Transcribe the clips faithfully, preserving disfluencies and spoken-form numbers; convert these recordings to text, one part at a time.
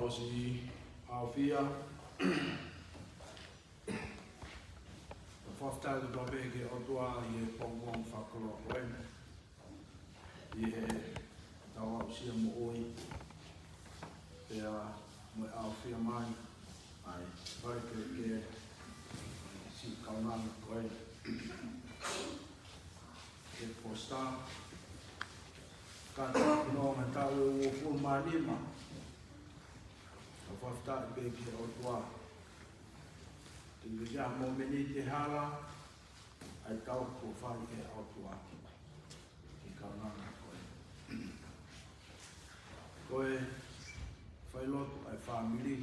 Siʻi ʻAofia. Fakafetaʻi atu pē ki he ʻOtua ʻi he pongipongi fakakoloa ko eni, ʻi heʻetau aʻusia moʻui, pea mo e ʻaofia mai ʻa e fale kelekele, siʻi kaunanga ko eni, ʻa e Posta, ka tau nō ma tau e uofulu mā nima. Tau fakafetaʻi pē ki he ʻOtua. Te u ʻi ai ha momeniti hala, ʻa e tau kuo fai ʻe he ʻOtua ki he kaunanga ko ē. Ko e failotu ʻa e fāmili,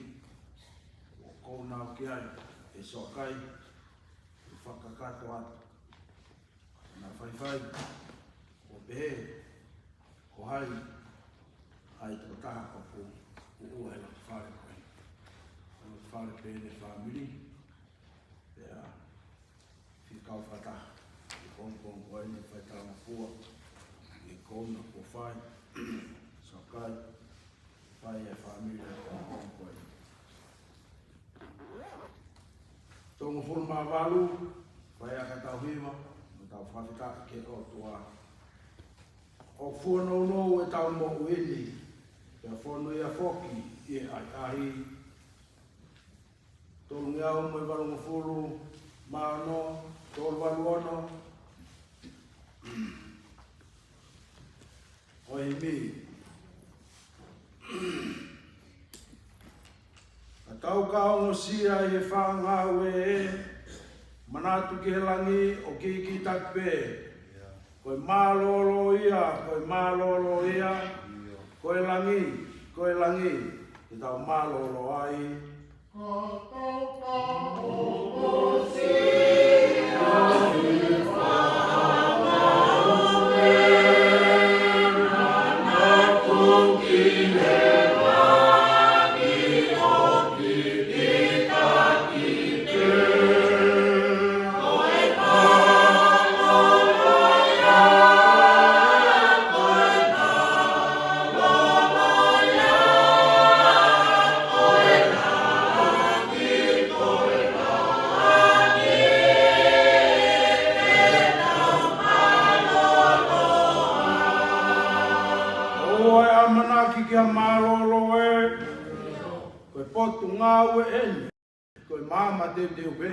ʻoku ou nau ki ai, ʻe Soakai, ʻe fakakakato atu. Na faifai, ʻo pehē, ko hai ʻa e tokotaha ʻoku ʻuʻua he loto fale ko ē. Loto fale pē ʻene fāmili, pea fekau fakataha ʻi he pongipongi ko eni, fai talangofua ʻi he kouna kuo fai, Soakai, fai ʻe he fāmili ʻo e pongipongi ko eni. Tolungofulu mā valu, fai ʻaki ʻetau hiva, mo tau fakafetaʻi ki he ʻOtua. ʻOku fuonounou ʻetau moʻui ni, pea fonua foki ʻi he ʻahiʻahi. Tolungeau mo e valungofulu mā ono, tolu valu ono. ʻO e himi. Ka tau ka ongosia ʻi he faʻa ngāue ē, manatu ki he langi ʻo kikitaki pē. Ko e mālōlō ia, ko e mālōlō ia, ko e langi, ko e langi, ke tau mālōlō ai. ʻOua ʻe ʻamanaki ki ha mālōlō ē, ko e potungāue eni, ko e maama teuteu pē.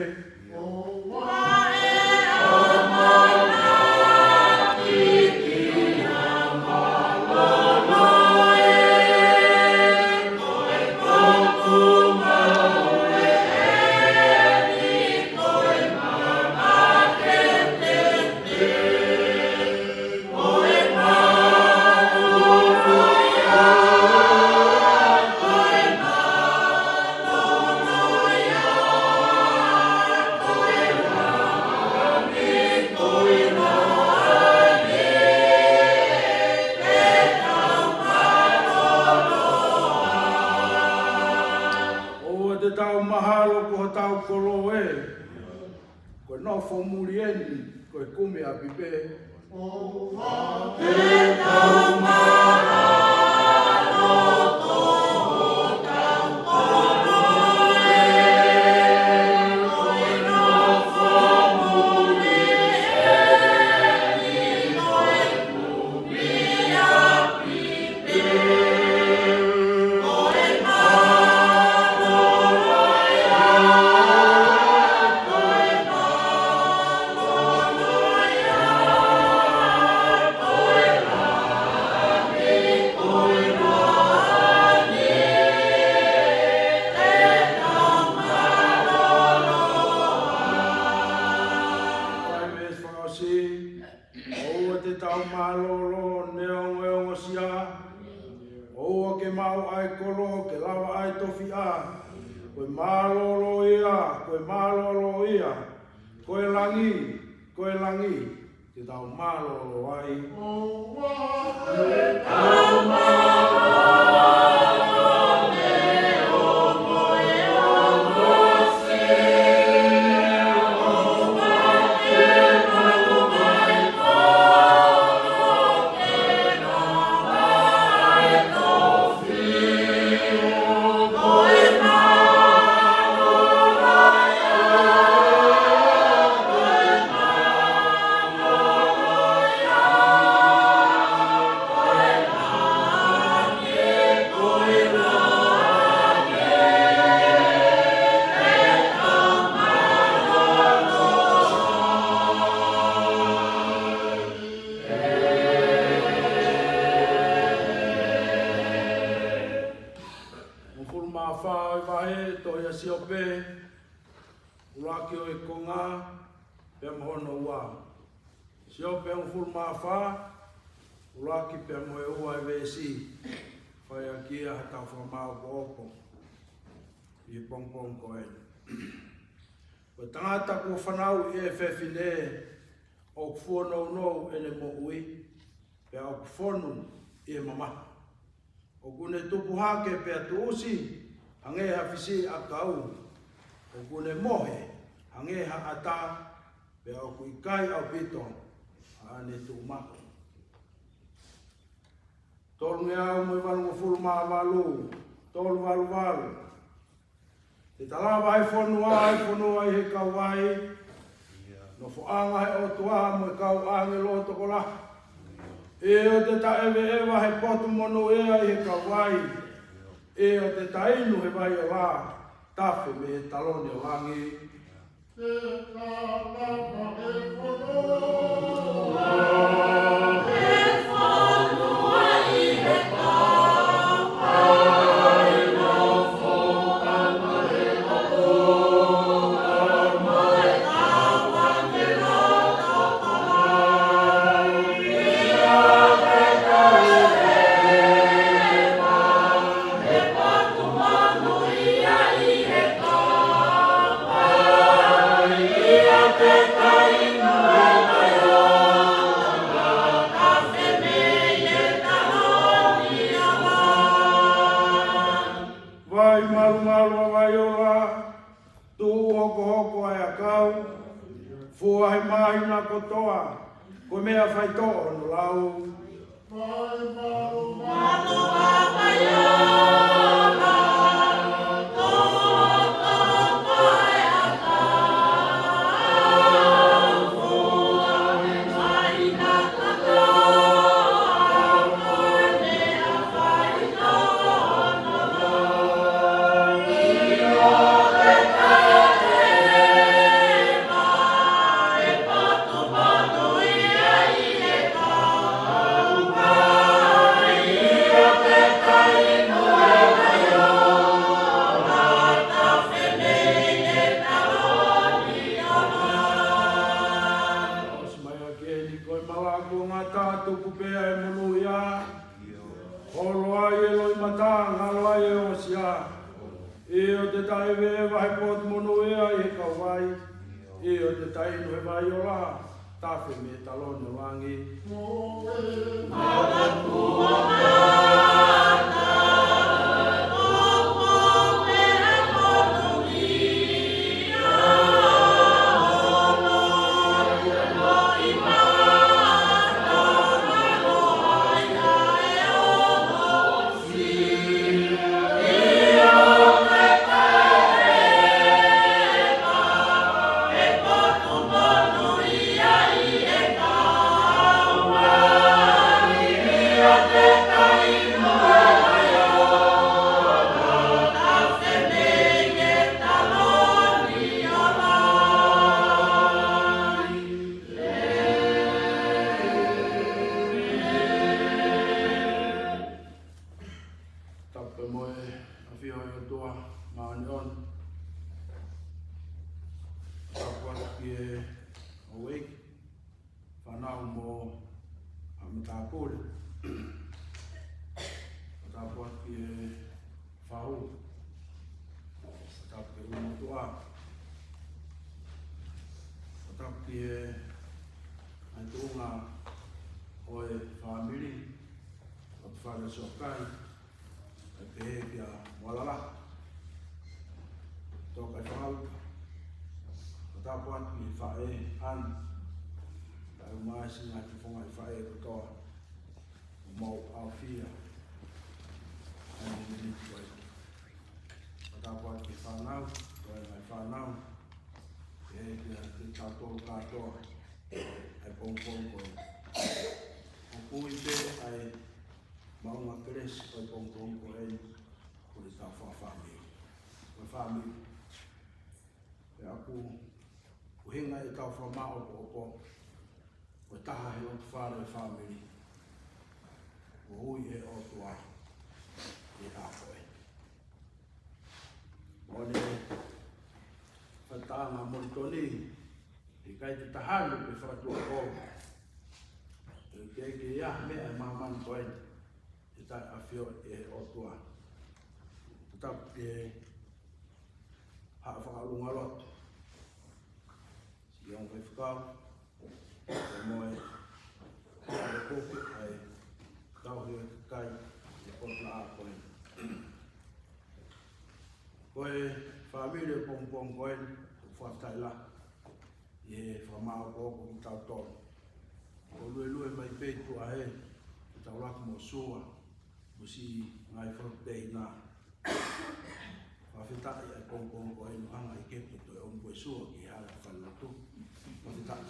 ʻOua te tau mahalo ko hotau kolo ē, ko e nofo muli eni, ko e kumi ʻapi pē. ʻOua te tau mālōlō neongo e ongosia. ʻOua ke maʻu ʻa e kolo ke lava ʻa e tofiʻa. Ko e mālōlō ia, ko e mālōlō ia. Ko e langi, ko e langi, te tau mālōlō ai. Hongofulu mā fā ʻo e vahe, tohi ʻa Siope, ʻuluaki ʻo e konga, pea mo hono ua. Siope hongofulu mā fā, ʻuluaki pea mo e ua ʻo e veesi, fai ʻaki ia haʻatau fakamāʻopoʻopo ʻi he pongipongi ko eni. Ko e tangata kuo fanauʻi ʻe he fefine, ʻoku fuonounou ʻene moʻui, pea ʻoku fonu ʻi he mamahi. ʻOku ne tupu hake pea tuʻusi hangē ha fisiʻiʻakau. ʻOku ne mohe hangē ha ʻata, pea ʻoku ʻikai ʻaupito haʻane tuʻumaʻu. Tolungeau mo e valungofulu mā valu, tolu valu valu. Te ta lava ʻa e fonua, ʻa e fonua ʻi he kauvai, nofoʻanga ʻo e ʻOtua mo e kau ʻāngelo tokolahi. ʻIo, te ta ʻeveʻeva he potu monūʻia ʻi he kauvai. ʻIo, te ta inu he vai ola, tafe mei he taloni ʻo langi. Vai malumalu ʻa e vai ola, tuʻu hokohoko ʻa e ʻakau, fua he māhina kotoa, ko e meʻa faitoʻo hono lau. ʻOsi mai ʻa e keni ko e mala kuo ngata, tuku pē ʻa e monūʻia. Holo ai ʻa e loʻimata, ngalo ai ʻa e hoosia. ʻIo, te ta ʻeveʻeva he potu monūʻia ʻi he kauvai. ʻIo, te ta inu he vai ola, tafe mei he taloni ʻo langi. Tapu mo e ʻafio ʻa e ʻOtua Māʻoniʻoni. Tapu atu ki he houʻeiki, fānau mo e matāpule. Tapu atu ki he fahu. Tapu ki he ʻulumotuʻa. Tapu ki he ʻai tuʻunga ʻo e fāmili, ʻo e fale sokai, ʻai pehē kia Moalala. Tō kai fangauta. Tapu atu ki he faʻē, ʻAna. Tapu mai si ngaahi fofonga ʻi faʻē kotoa. ʻO mau ʻaofia ʻa e miniti ko eni. Tapu atu ki he fānau, ko e ngaahi fānau. ʻE, kia kitautolu kātoa, ʻa e pongipongi ko eni. ʻOku ʻi ai pē ʻa e maʻunga kelesi ʻo e pongipongi ko eni, ko e tau fakafāmili. Ko e fāmili. Pea ʻoku ʻuhinga ʻetau fakamāʻopoʻopo, ko e taha he loto fale ʻo e fāmili, ʻoku ui ʻe he ʻOtua ʻi he ʻaho ko eni. Anga Molitoni, ʻikai te ta hanu pe fakatuʻaʻofa. ʻE ke ke ia meʻa ʻi māmani ko eni, ʻe taʻeʻafioʻi ʻe he ʻOtua. Tapu ke haʻa fakaʻulunga lotu. Siʻi ongo faifekau, ʻe moe, ʻe kofi, ʻai, tau hio e kakai, ʻe kotla a ko eni. Ko e fāmili ʻo e pongipongi ko eni, ʻoku fakataila ʻi he fakamaʻopoʻopo kitautolu. ʻOku luelue mai pē tuʻa he, ke tau laku mo Sua, mo siʻi ngaahi falu teina. Fakafetaʻi ʻa e pongipongi ko eni ʻoku hanga ʻe Kepi ʻo toe ʻomi ko e Sua ki he hala falelotu. Fakafetaʻi.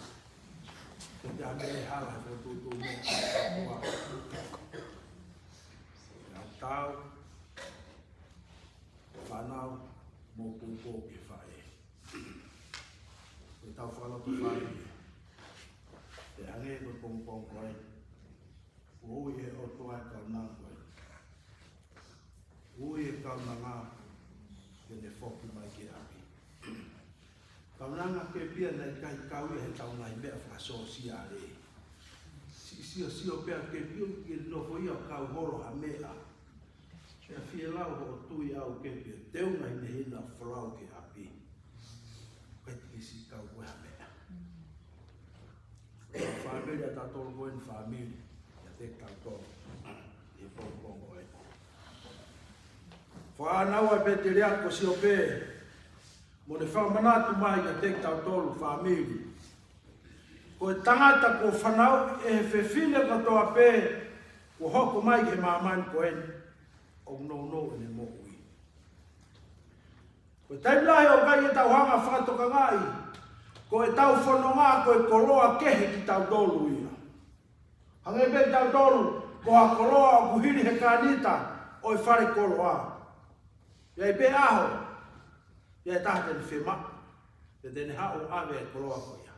Ko e taha mei he hala he fokotuʻutuʻu mo ʻa e Sua. ʻA e tau, fānau, mo poupou ki he faʻē. Ko e tau fakalotofale. Pea hangē ko e pongipongi ko eni. Kuo ui ʻe he ʻOtua e kaunanga ko eni. Ui e kaunanga ke ne foki mai ki ʻapi. Kaunanga Kepi ia naʻe ʻikai kau ia he tau ngaahi meʻa fakasōsiale. Siʻi siosio pē ʻa Kepi ʻoku ke nofo ia ʻo kau holo ha meʻa. Pea fielau hoʻo tui ʻau Kepi ʻo teunga hinehina folau ki ʻapi. Kae tiki siʻi kau ko e ha meʻa. Fāmili ʻa tautolu ko eni fāmili. ʻIate kitautolu. ʻI he pongipongi ko eni. Fānau ʻa e pēteliake ko Siope. Mo ne fakamanatu mai ʻiate kitautolu fāmili. Ko e tangata kuo fanauʻi ʻe he fefine kotoa pē kuo hoko mai ki he māmani ko eni, ʻoku nounou ʻene moʻui. Ko e taimi lahi ʻoku ʻikai ke tau hanga fakatokangaʻi, ko e tau fononga ko e koloa kehe kitautolu ia. Hangē pē kitautolu, ko ha koloa ʻoku hili he kānita ʻo e fale koloa. ʻI ai pē ʻaho, ʻi ai e taha te ne fiemaʻu, pea te ne haʻu ʻo ʻave e koloa ko ia.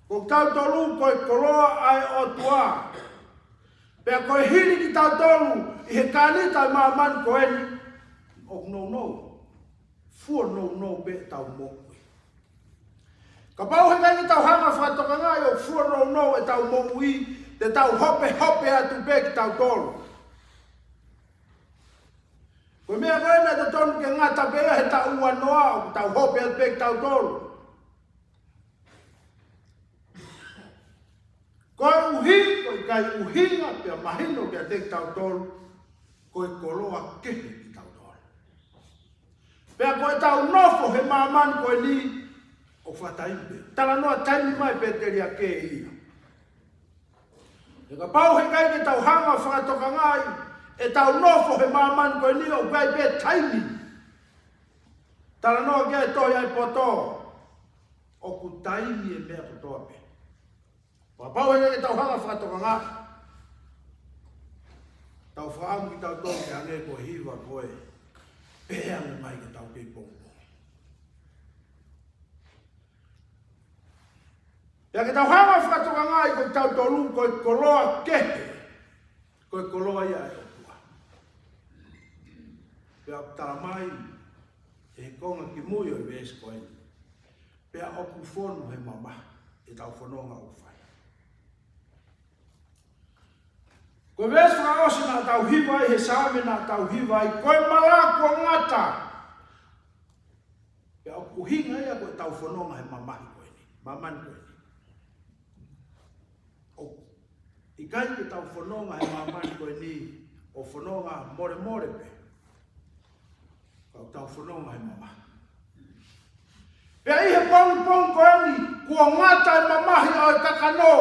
Ko kitautolu ko e koloa ʻa e ʻOtua. Pea ko e hili kitautolu ʻi he kānita ʻi māmani ko eni, ʻoku nounou. Fuo nounou pē ʻetau moʻui. Kapau he ʻikai ke tau hanga fakatokangaʻi ʻoku fuo nounou ʻetau moʻui, te tau hopehope atu pē kitautolu. Ko e meʻa ko ē naʻe totonu ke ngata pē ia he taʻu ua noa ʻoku tau hope atu pē kitautolu. Koeʻuhi, ko e ʻikai ʻuhinga pea mahino kiate kitautolu, ko e koloa kehe kitautolu. Pea ko e tau nofo he māmani ko eni, ʻoku fakataimi pē. Talanoa taimi mai pēteliake ia. He kapau he ʻikai ke tau hanga fakatokangaʻi, ʻetau nofo he māmani ko eni ʻoku ʻi ai pē taimi. Talanoa ki ai e tohi ʻa e poto, ʻoku taimi e meʻa kotoa pē. Kapau he ʻikai ke tau hanga fakatokangaʻi, tau fakaʻamu kitautolu ke hangē ko e hiva ko ē, pehē ange mai ke tau kei pongipongi. Pea ke tau hanga fakatokangaʻi ko kitautolu ko e koloa kehe, ko e koloa ia ʻa e ʻOtua. Pea ʻoku tala mai, ʻe he konga kimui ʻo e veesi ko eni. Pea ʻoku fonu he mamahi, ʻetau fononga ʻoku fai. Ko e veesi fakaʻosi naʻa tau hiva ai, he Saame naʻa tau hiva ai, ko e mala kuo ngata. Pea ʻoku ʻuhinga ia ko ʻetau fononga he mamahi ko eni, māmani ko eni. ʻOku ʻikai ke tau fononga he māmani ko eni, ʻo fononga molemole pē. Ka ʻoku tau fononga he mamahi. Pea ʻi he pongipongi ko eni, kuo ngata e mamahi ʻo e kakano.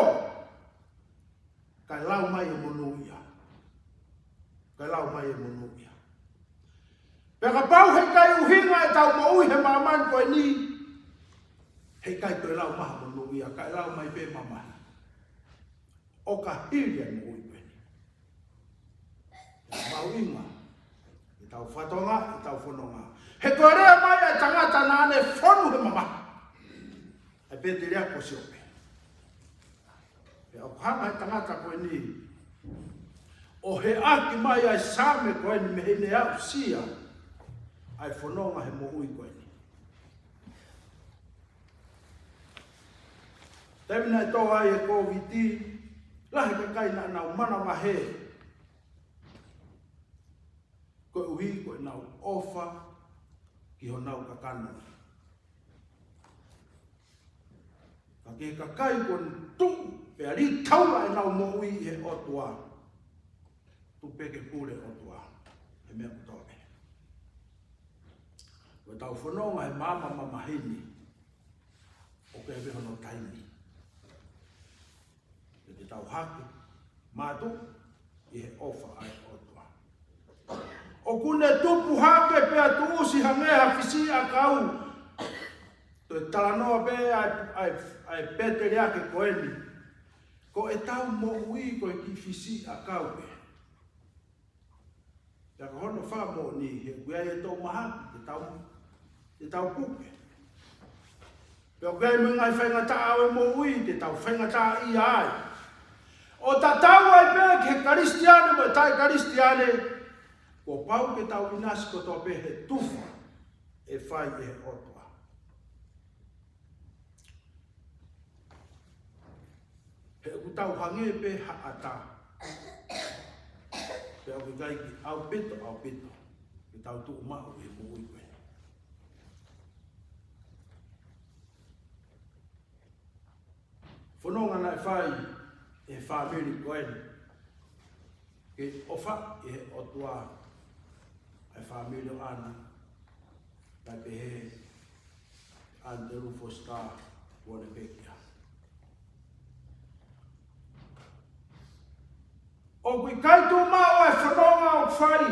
Kae lau mai e monūʻia. Kae lau mai e monūʻia. Pea kapau he ʻikai ʻuhinga ʻetau moʻui he māmani ko eni, he ʻikai toe lau mai ha monūʻia, kae lau mai pē mamahi. ʻO ka hili e moʻui ko eni. Mahuʻinga ʻetau fatongia, ʻetau fononga. He ko e lea mai ʻa e tangata naʻa ne fonu he mamahi. ʻA e pēteliake ko Siope. Pea ʻoku hanga ʻe he tangata ko eni ʻo heʻaki mai ʻa e Saame ko eni mei heʻene aʻusia ʻa e fononga he moʻui ko eni. Taimi naʻe tō ai e Kōviti, lahi e kakai naʻa nau manavahē koeʻuhi ko ʻenau ʻofa ki honau kakano. Ka ki he kakai kuo tuʻu pea lī taula ʻenau moʻui ʻi he ʻOtua, tuku pē ke pule ʻOtua he meʻa kotoa pē. Ko ʻetau fononga he maama mamahi ni, ʻoku ʻi ai pē hono taimi. Pea te tau hake, mātuʻaki ʻi he ʻofa ʻa e ʻOtua. ʻOku ne tupu hake pea tuʻusi hangē ha fisiʻiʻakau. Toe talanoa pē ʻa e, ʻa e, ʻa e pēteliake ko eni, ko ʻetau moʻui ko e kiʻi fisiʻiʻakau pē. Pea ko hono fakamoʻoni, he ʻoku ʻi ai e toʻu mahaki te tau, te tau puke. Pea ʻoku ʻi ai mo e ngaahi faingataʻa ʻo e moʻui te tau faingataʻaʻia ai. ʻO tatau ai pē ki he Kalisitiane mo e taʻe Kalisitiane, kuo pau ke tau ʻinasi kotoa pē he tufa ʻe fai ʻe he ʻOtua. He ʻoku tau hangē pē ha ʻatā. Pea ʻoku ʻikai ke ʻaupito, ʻaupito ke tau tuʻu maʻu ʻi he moʻui ko eni. Fononga naʻe fai ʻe he fāmili ko eni ke ʻofa ʻi he ʻOtua ʻa e fāmili ʻo ʻAna, kae pehē ʻAnitelū Fositā Uonepekia. ʻOku ʻikai tuʻu maʻu e fononga ʻoku fai.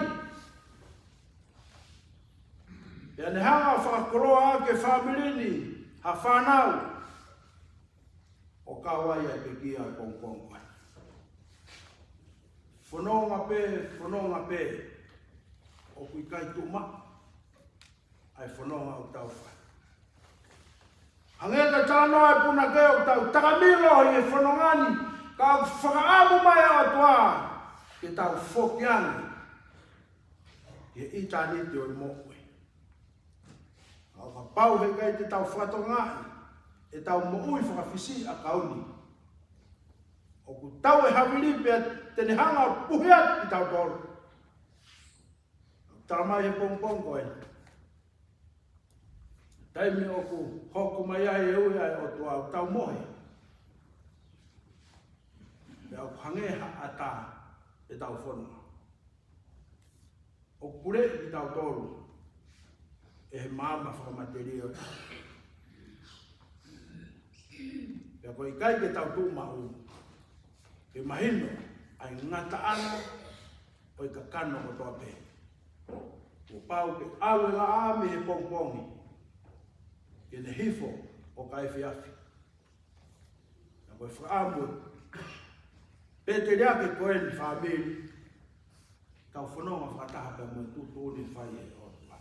Pea ne hanga ʻo fakakoloa ʻaki e fāmili ni ha fānau ʻo kau ai ʻa e pekia ʻo e pongipongi ko ē. Fononga pē, fononga pē, ʻoku ʻikai tuʻu maʻu ʻa e fononga ʻoku tau fai. Hangē ko e talanoa ʻa e punake, ʻoku tau takamilo ʻi he fononga ni, ka ʻoku fakaʻamu mai ʻa e ʻOtua ke tau foki ange ki he ʻitāniti ʻo e moʻui. ʻO kapau he ʻikai te tau fakatokangaʻi ʻetau moʻui fakafisiʻiʻakau ni, ʻoku tau ʻe havili pea te ne hanga ʻo puhi atu kitautolu. Tala mai he pongipongi ko eni, taimi ʻoku hoko mai ai e ui ʻa e ʻOtua, ʻoku tau mohe. Pea ʻoku hangē ha ʻatā ʻetau fononga. ʻOku puleʻi kitautolu ʻe he maama fakamatelie. Pea ʻoku ʻikai ke tau tuʻu maʻu ke mahino ʻa e ngataʻanga ʻo e kakano kotoa pē. Kuo pau ke ʻalu e laʻā mei he pongipongi ke ne hifo ʻo ka efiafi. Ka ko e fakaʻamu ʻa e pēteliake ko eni, fāmili, tau fononga fakataha pea mo e tuʻutuʻuni ʻe fai ʻe he ʻOtua.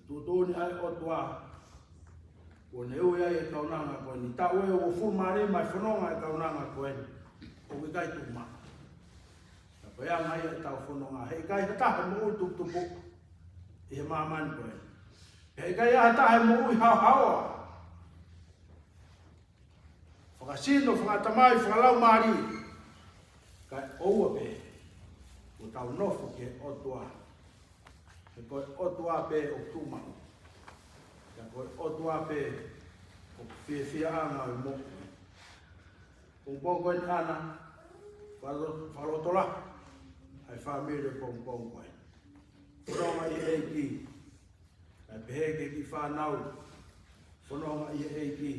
Tuʻutuʻuni ʻa e ʻOtua, kuo ne ui ai e kaunanga ko eni, taʻu ʻe uofulu mā nima ʻa e fononga e kaunanga ko eni, ʻoku ʻikai tuʻu maʻu. Ka ko e anga ia ʻetau fononga, he ʻikai ha taha ʻe moʻui tuputupu ʻi he māmani ko eni. He ʻikai ha taha ʻe moʻui haohaoa, fakasino, fakaʻatamai, fakalaumālie, kae ʻoua pē kuo tau nofo ki he ʻOtua. He ko e ʻOtua pē ʻoku tuʻu maʻu. Pea ko e ʻOtua pē ʻoku fiefiaʻanga ʻo e moʻui. Pongipongi ko eni, ʻAna, fakalo-, fakalotolahi ʻa e fāmili pongipongi ko eni. Fononga ʻi he ʻEiki, kae pehē ki he kiʻi fānau. Fononga ʻi he ʻEiki,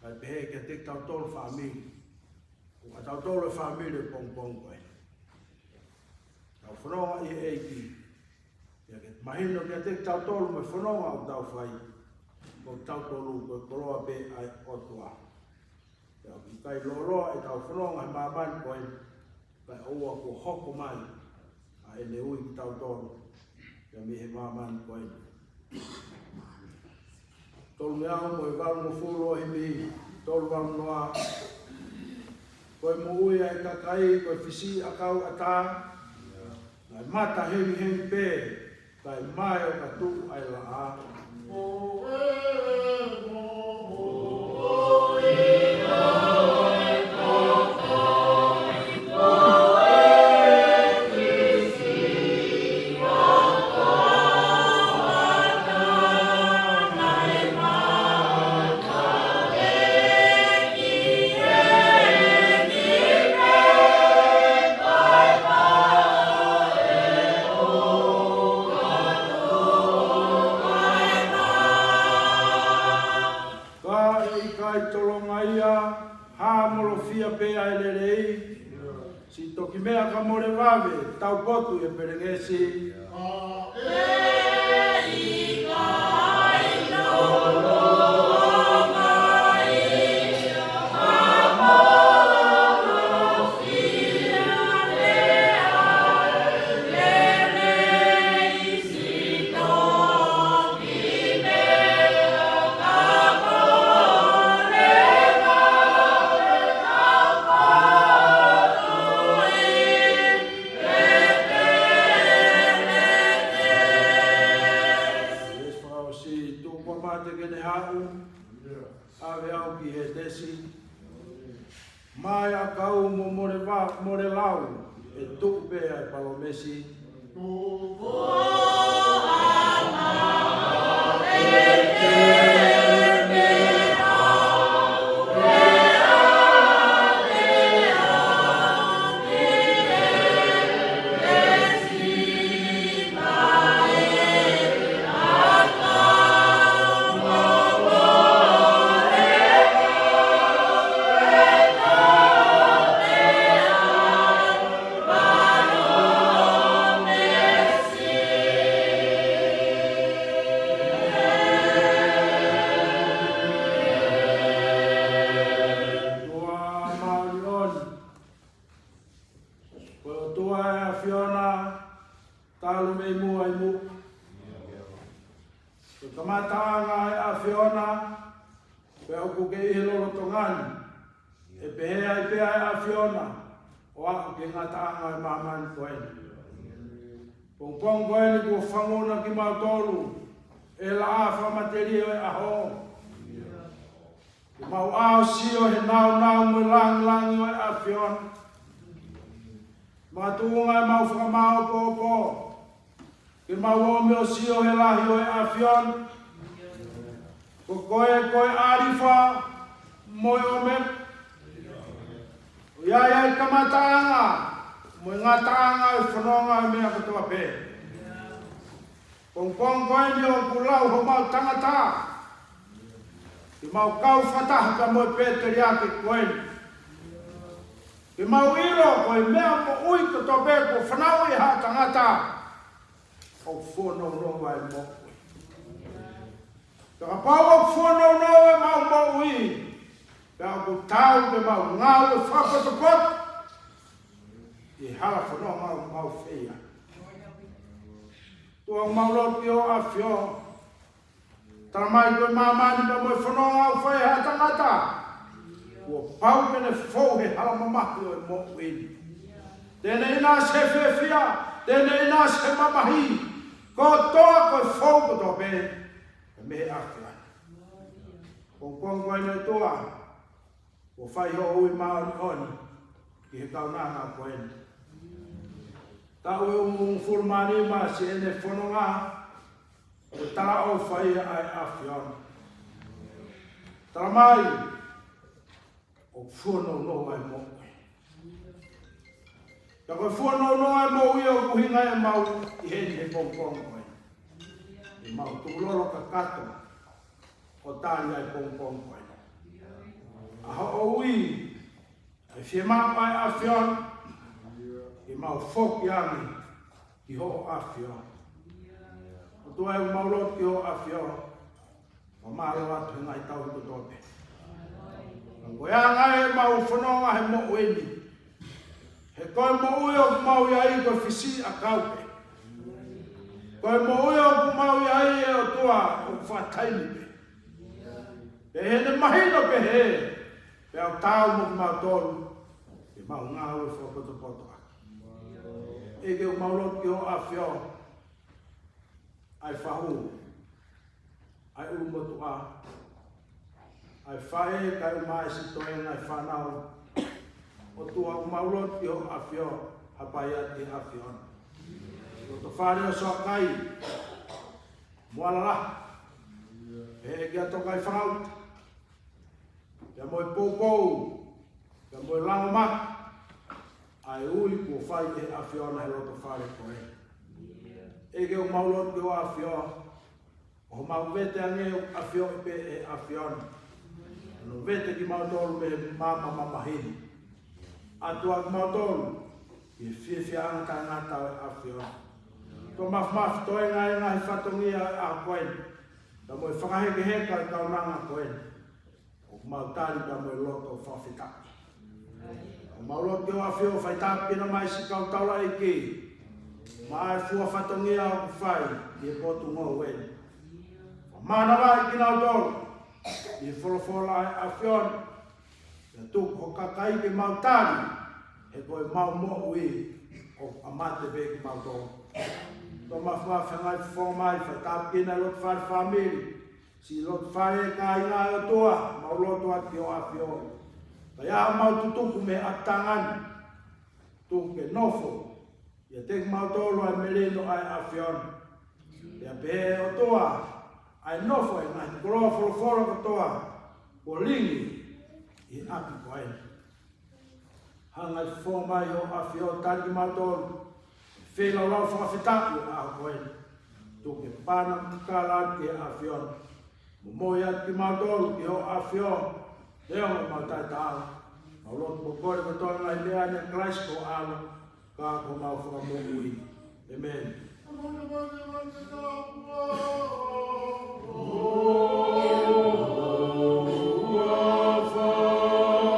kae pehē kiate kitautolu fāmili. Ko kitautolu e fāmili pongipongi ko eni. Tau fononga ʻi he ʻEiki, pea ke mahino kiate kitautolu mo e fononga ʻoku tau fai, ko kitautolu ko e koloa pē ʻa e ʻOtua. Pea ʻoku ʻikai lōloa ʻetau fononga he māmani ko eni, kae ʻoua kuo hoko mai ʻa ʻene ui kitautolu pea mei he māmani ko eni. Tolungeau mo e valungofulu ʻo e himi, tolu valu noa. Ko e moʻui ʻa e kakai ko e fisiʻiʻakau ʻatā, naʻe mata hengihengi pē, kae mae ʻo ka tuʻu ʻa e laʻā. Ko e moʻui Taupotu ʻi he pelengesi. Yes, fakaʻosi, tuku ʻa Mate ke ne haʻu, ʻave au ki Hētesi. Mai ʻa kau mo mole va-, mole lau, ʻe tuʻu pē ʻa e palōmesi. ʻOtua māʻoniʻoni, ko e ʻOtua ʻa e ʻAfiona, talu mei muʻa ʻi muʻa. Ko e kamataʻanga ʻa e ʻAfiona, pea ʻoku ke ʻi he lolotonga ni, ʻe pehē ai pē ʻa e ʻAfiona, ʻo aʻu ki he ngataʻanga ʻo e māmani ko eni. Pongipongi ko eni kuo fangu na kimautolu ʻe he laʻā fakamatelie ʻo e ʻaho, ke mau ʻā ʻo sio he nāunau mo e langilangi ʻo e ʻAfiona. Makatuʻunga ʻemau fakamāopoopo, ke mau ō mai ʻo sio he lahi ʻo e ʻAfiona. Ko koe, ko e ʻAlifa mo e ʻOmeka. ʻOku ʻi ai ʻa e kamataʻanga mo e ngataʻanga ʻo e fononga ʻo e meʻa kotoa pē. Pongipongi ko eni ʻoku lau homau tangata, ke mau kau fakataha pea mo e pēteliake ko eni. Ke mau ʻilo ko e meʻa moʻui kotoa pē kuo fanauʻi ʻe haʻa tangata, ʻoku fuonounou ʻa e moʻui. Pea kapau ʻoku fuonounou ʻemau moʻui, pea ʻoku taau ke mau ngāue fakapotopoto ʻi he hala fononga ʻoku mau fai ai. ʻOtua, ʻoku mau lotu ki hoʻo ʻAfio. Tala mai ko e māmani pea mo e fononga ʻoku fai ʻe haʻa tangata, kuo pau ke ne fou he hala mamahi ʻo e moʻui ni. Te ne ʻinasi he fiefia, te ne ʻinasi he mamahi, kotoa ko e fou kotoa pē, ʻe mei he ʻAfiona. Pongipongi ko eni, ʻOtua, kuo fai hoʻo ui māʻoniʻoni ki he kaunanga ko eni. Taʻu ʻe hongofulu mā nima siʻene fononga, ko e talaʻofa ia ʻa e ʻAfiona. Tala mai, ʻoku fuonounou ʻa e moʻui. Pea ko e fuonounou ʻa e moʻui ʻoku ʻuhinga ʻemau ʻi heni he pongipongi ko eni. ʻEmau tukulolo kakato ʻo tali ʻa e pongipongi ko eni. ʻA hoʻo ui, ʻa e fiemaʻu ʻa e ʻAfiona, ke mau foki ange ki hoʻo ʻAfio. ʻOtua ē, ʻoku mau lotu ki hoʻo ʻAfio, ʻo mālō atu he ngaahi taʻu kotoa pē. Ka ko e anga ʻemau fononga he moʻui ni, he ko e moʻui ʻoku mau ʻi ai ko e fisiʻi ʻakau pē. Ko e moʻui ʻoku mau ʻi ai, ʻe ʻOtua, ʻoku fakataimi pē. Pea ʻi heʻene mahino pehē, pea ʻoku taau mo kimautolu ke mau ngāue fakapotopoto ʻaki. ʻEiki, ʻoku mau lotu ki hoʻo ʻAfio, ʻa e fahu, ʻa e ʻulumotuʻa, ʻa e faʻē kae ʻumaʻā siʻi toenga ʻo e fānau. ʻOtua, ʻoku mau lotu ki hoʻo ʻAfio, hapai atu ki he ʻAfiona. Loto fale ʻo Soakai mo Alalahi, pehē kia Tokaifanauta, pea mo e poupou, pea mo e langomaki ʻa e ui kuo fai ʻe he ʻAfiona he loto fale ko ē. ʻEiki, ʻoku mau lotu ki hoʻo ʻAfio, ʻo mau vete ange ʻoku ʻafioʻi pē ʻe he ʻAfiona. ʻO vete kimautolu mei he maama mamahi ni. ʻOtua, kimautolu ʻi he fiefiaʻanga taʻengata ʻo e ʻAfiona. Toʻo mafimafi toenga e ngaahi fatongia ʻo e ʻaho ko eni, pea mo e fakahekeheka ʻo e kaunanga ko eni. ʻOku mau tali pea mo e loto fakafetaʻi. ʻOku mau lotu ki hoʻo ʻAfio ʻo fai tāpuekina mai siʻi kau taulaʻeiki maʻa e fua fatongia ʻoku fai ʻi he potungāue ni. Fakamānavaʻi kinautolu ʻi he folofola ʻa e ʻAfiona. Pea tuku ho kakai ke mau tali, he ko e mau moʻui ʻoku ʻamate pē kimautolu. Toʻo mafimafi e ngaahi fofonga mai, fai tāpuekina e lotofale fāmili, siʻi lotofale, kāinga ʻe ʻOtua, mau lotu atu ki hoʻo ʻAfio. Pea ʻi ai haʻamau tutuku mei he ʻapitanga ni, tuku ke nofo ʻiate kimautolu ʻa e melino ʻa e ʻAfiona. Pea pehē ʻe ʻOtua, ʻa e nofo ʻa e ngaahi koloa folofola kotoa kuo lingi ʻi he ʻapi ko eni. Hanga ʻe he fofonga mai ʻo hoʻo ʻAfio ʻo tali kimautolu he feilaulau fakafetaʻi ʻo e ʻaho ko eni. Tuku ke pana mo kakala atu ki he ʻAfiona. Momoi atu kimautolu ki hoʻo ʻAfio, neongo ʻemau taʻetaau. Mau lotu mo kole kotoa e ngaahi meʻa ni ʻia Kalaisi ko ho ʻAlo, ka ko homau Fakamoʻui. ʻĒmeni. ʻĒmeni.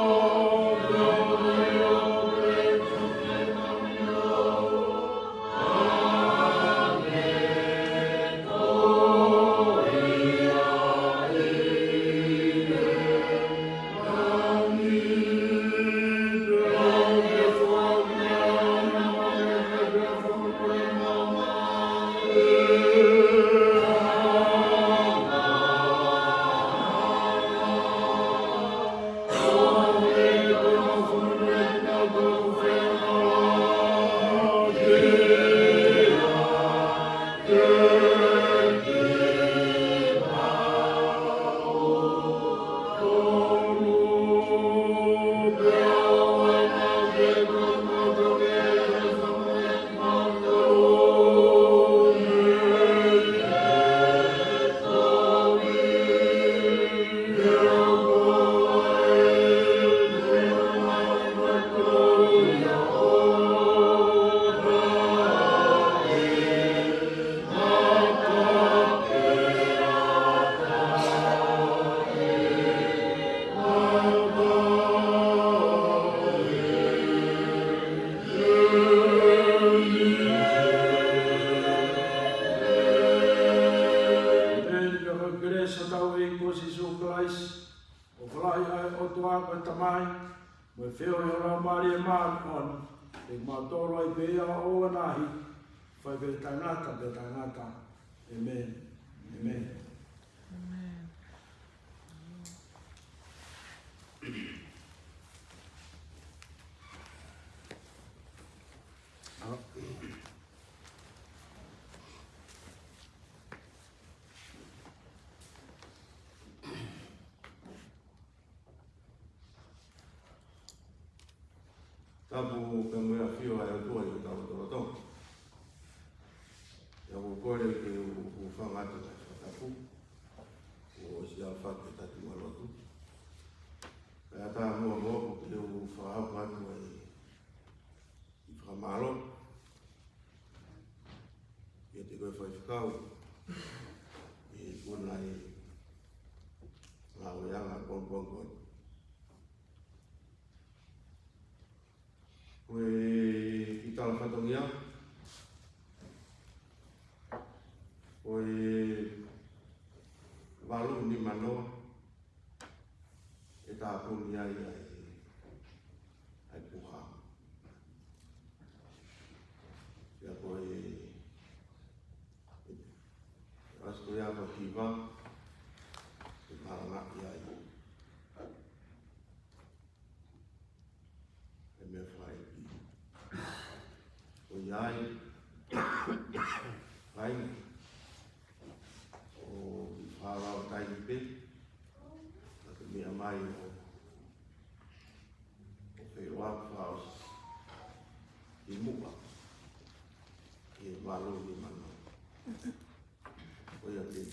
Pea ko e kelesi ʻa hotau ʻEiki ko Sīsū Kalaisi, ʻofa lahi ʻa e ʻOtua ko e Tamai, mo e feohi ʻa e Laumālie Māʻoniʻoni, ʻiate kimautolu ai pē ʻo ʻoua naʻa hili, fai pē taʻengata pea taʻengata. ʻĒmeni. ʻĒmeni. ʻĒmeni. Tapu pea mo e ʻafio ʻa e ʻOtua ʻi hotau lotolotonga. Pea ʻoku ou kole ke u, u hūfanga atu ʻi he fakatapu, ʻo siʻi ʻalu hake ʻetau lotu. Kae ʻatā muʻa moʻoku ke u fakahoko atu ʻa e kiʻi fakamālō kiate koe Faifekau, ʻi he kuo nai ngāueʻanga pongipongi ko eni. Ko e kiʻi tala fatongia, ko e valu nima noa, ʻe tāpuni ai ʻa e, ʻa e puha. Pea ko e, ʻasi ko ia ko e hiva, ʻe malangaʻi ai ʻa e meʻa fakaʻeiki. ʻOku ʻi ai, ʻai, ʻo fālau taimi pē, ka ke meʻa mai ʻo, ʻo feiloaki fakaʻosi ʻi muʻa ʻi he valu nima noa. ʻOiauē.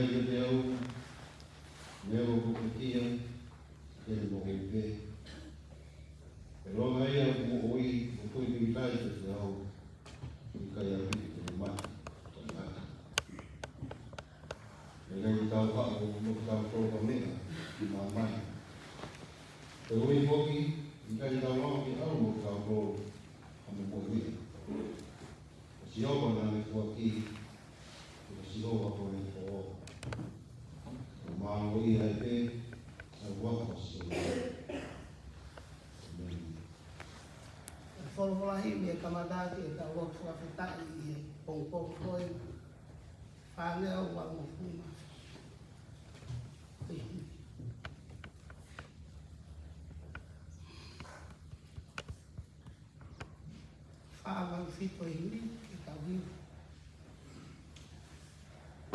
Kiate au, neongo ʻoku ou pekia, ke ne moʻui pē. ʻIlonga ia ʻoku moʻui, ʻoku ʻikai kiate au, ʻikai ʻaupito ke ne mate, kae ʻatā. ʻIkai ke tau haʻu mo tau tō ka meʻa ki māmani. Koeʻuhi foki, ʻikai ke tau aʻu ki ʻalu mo tau tō ka mo moʻui. Ko Sihova naʻa ne foaki, ko Sihova ko ʻene foʻou. Ko mālō ia ʻe pē, ʻa e ua ko Sihova. ʻĒmeni. Folofola himi ʻe kamata ʻaki ʻetau lotu fakafetaʻi ʻi he pongipongi ko eni. Fāngeau uangofulu mā fā. Fā valu fitu ʻe himi ke tau hiva.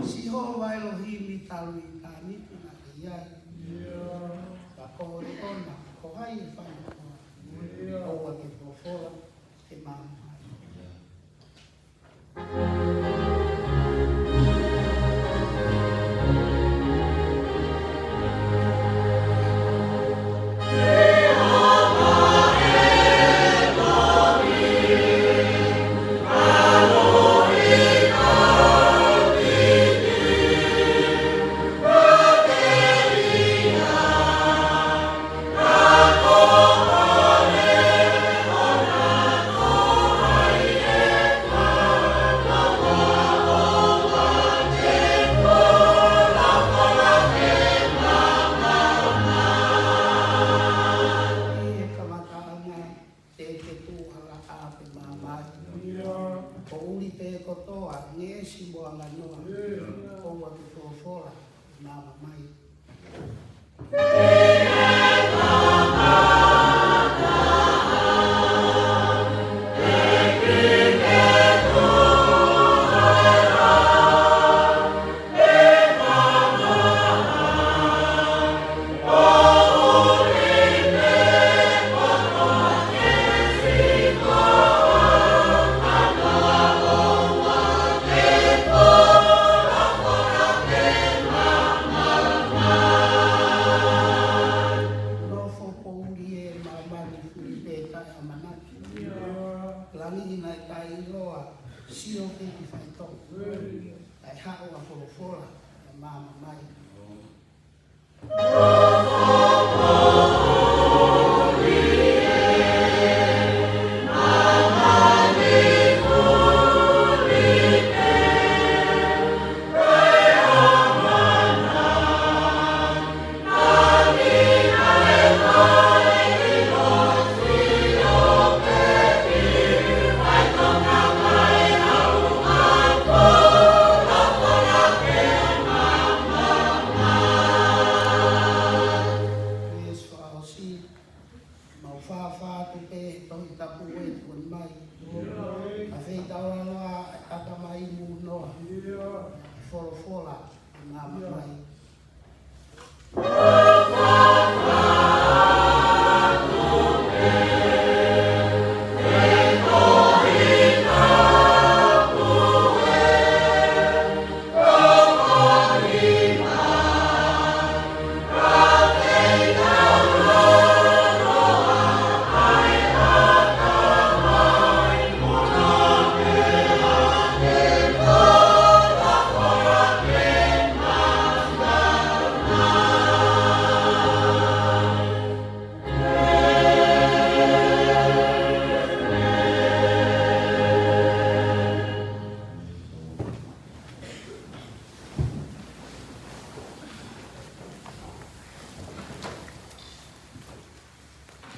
Sihova ʻElohimi talu ʻitāniti naʻa ke ʻi ai. Ka ko hoʻo leʻo na, ko hai ʻe fai koā? ʻOua te ke folofola, te ke maʻu ai. ʻI he kamataʻanga, te ke tuʻu hala ʻa pē māmani. Ko ʻuli pē kotoa, ngeʻesi mo anganoa. ʻOua te ke folofola, māmani. Nofo poʻuli ʻe māmani, fuli pē taʻeʻamanaki. Langi naʻe taʻeʻiloa, sio pē ki faitoʻo. Kae haʻu ʻa e folofola, ʻa māmani. Yes, fakaʻosi, mau fāfā atu pē he Tohi Tapu ʻe tuʻu mai. ʻA fei tau aloha, ʻatamai mūnoa. Folofola, māmani.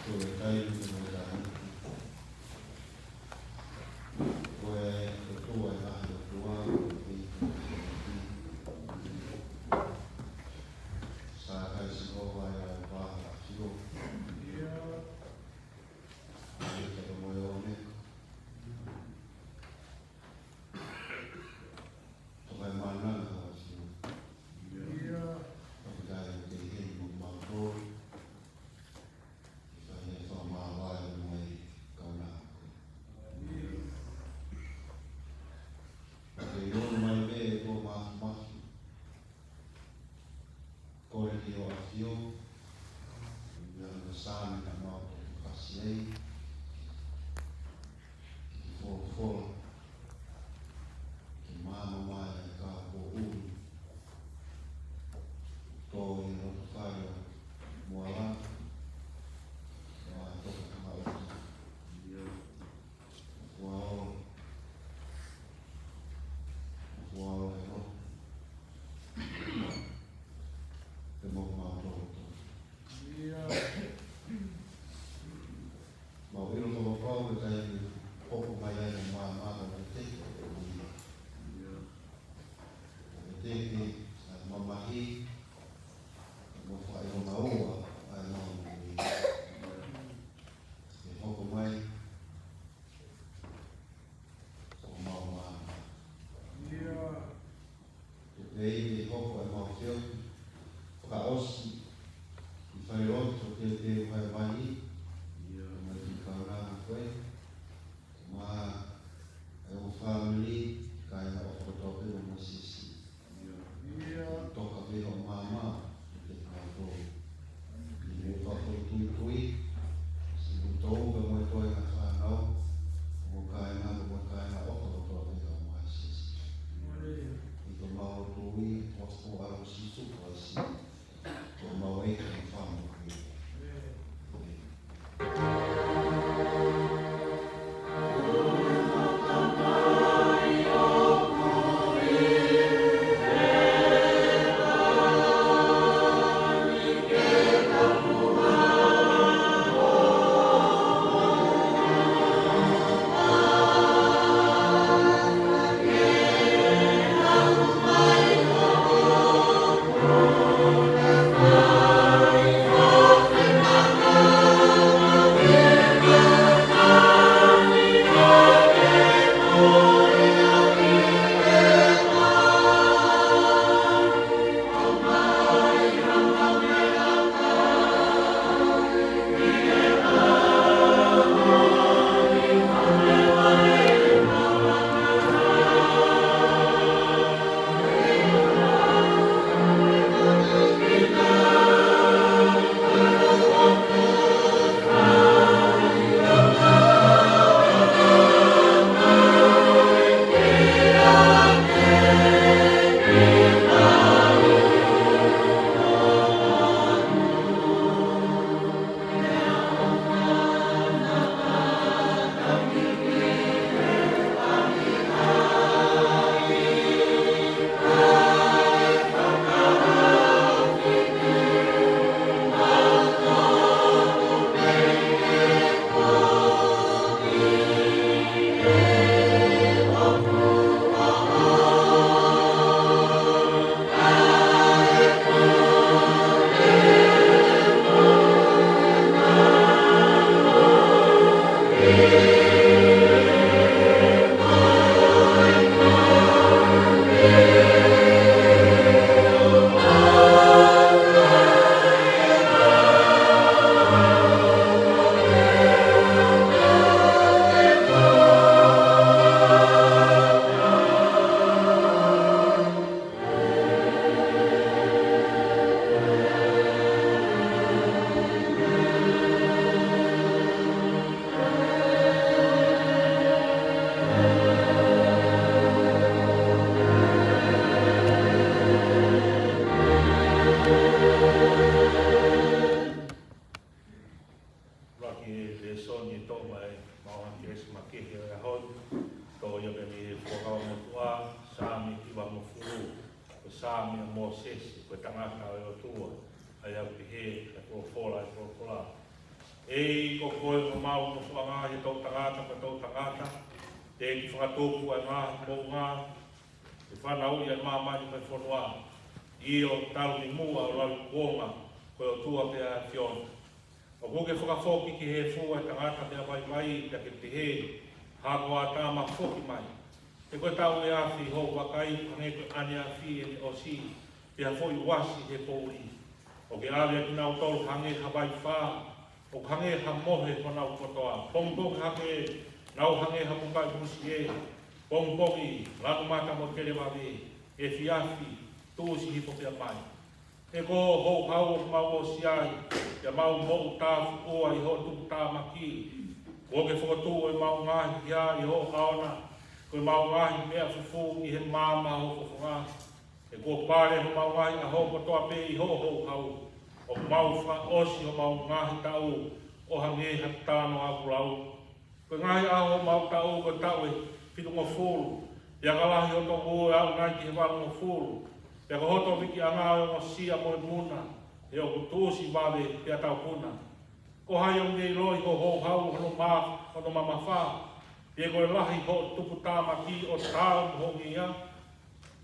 Ko e taimi ko e taimi. Ko e ʻOtua ʻa e ʻOtua, ko e ʻEiki ʻo e ʻEiki. Sākai Sihova ʻa e vā ʻo e ʻAfio. ʻA e ʻEiki ʻo e ʻOmeka. Toka e mana na ʻo e ʻAfio. Toka e kei heni mo mautolu. Ka ne fakamāvae mai kaunā. Ke ʻi ono mai pē ʻe tō māfimafi. Kole ki hoʻo ʻAfio, ʻi he Saame naʻa mau toki fasi ai, ki he folofola, ke maama mai ai ka ko ui. Tō ʻi he loto fale ʻo Moala, ʻo ʻa toka tama ʻoku. Kuo ʻosi. Kuo ʻosi. Ke mau mau tō. Mau ʻilo fakapapau ʻe taimi hoko mai ai ʻa e maama ko e teke ʻo e ui. Ko e teke, ʻa e mamahi, mo fai ʻo maua, ʻa e mau ui. ʻE hoko mai, ʻo mau maama. ʻIo. Ke pehē ʻe hoko ʻemau feohi fakaʻosi ʻi falelotu ʻo teuteu ʻa e vai. ʻIo. Mai ki he kaunanga ko ē. Mo e ongo fāmili, kāinga ʻofa kotoa pē mo Mōsese. ʻIo. Toka pē hoʻo maama, ʻi he kinautolu. ʻI he fakafoʻituitui, siʻi tō pē mo e toenga fānau, mo e kāinga, mo e kāinga ʻofa kotoa pē ʻa Mōsese. ʻIo. ʻI he mau tui, ʻofa ʻa Sīsū Kalaisi. Ko mau e ka fāmili. Laki e lēsoni ʻe toʻo mai ʻe Maʻu Kelesi Makehe ʻo e ʻaho ni, toʻo ia mei he Fuakava Motuʻa, Saame hivangofulu, ko e Saame ʻa Mōsese, ko e tangata ʻo e ʻOtua, ʻa ia ʻoku pehē ʻe he folofola, ʻe he folofola. ʻEiki ko koe ʻoku mau nofoʻanga ʻi he toʻutangata mo e toʻutangata, teʻeki fakatupu ʻa e ngaahi moʻunga, ke fanauʻi ʻa e māmani mo e fonua, ʻio talu mei muʻa ʻo laui kuonga, ko e ʻOtua pē ʻa e ʻAfiona. ʻOku ke fakafoki ki he efu ʻa e tangata meʻa vaivai, pea ke pehē, Hako ʻo ʻĀtama, foki mai. He ko e taʻu ʻe afe ʻi hoʻo vakai, hangē ko e ʻaneafi ʻene ʻosi, pea foʻi uasi he poʻuli. ʻOku ke ʻave ʻa kinautolu hangē ha vaifā, ʻoku hangē ha mohe honau kotoa. Pongipongi hake, nau hangē ha mukaʻi musie. Pongipongi, lanu mata mo televave, efiafi, tuʻusi hifo pea mai. He ko hoʻo houhau ʻoku mau ʻosi ai, pea mau moʻutāfuʻua ʻi hoʻo tuputāmaki. Kuo ke fokotuʻu ʻemau ngaahi hia ʻi hoʻo ʻao na, ko ʻemau ngaahi meʻa fufū ʻi he maama ʻo ho fofonga. He kuo pale homau ngaahi ʻaho kotoa pē ʻi hoʻo houhau, ʻoku mau fakaʻosi homau ngaahi taʻu ʻo hangē ha tano ʻaku lau. Ko e ngaahi ʻaho homau taʻu ko e taʻu ʻe fitungofulu, pea ka lahi hoto ngū ʻe aʻu nai ki he valungofulu, pea ko hoto vikiʻanga ʻe ongosia mo e muna, he ʻoku tuʻusi vave pea taupuna. Ko hai ʻoku ne ʻiloʻi ho houhau hono ma-, hono mamafa, pea ko e lahi hoʻo tuputāmaki ʻo taau mo ho ngeia?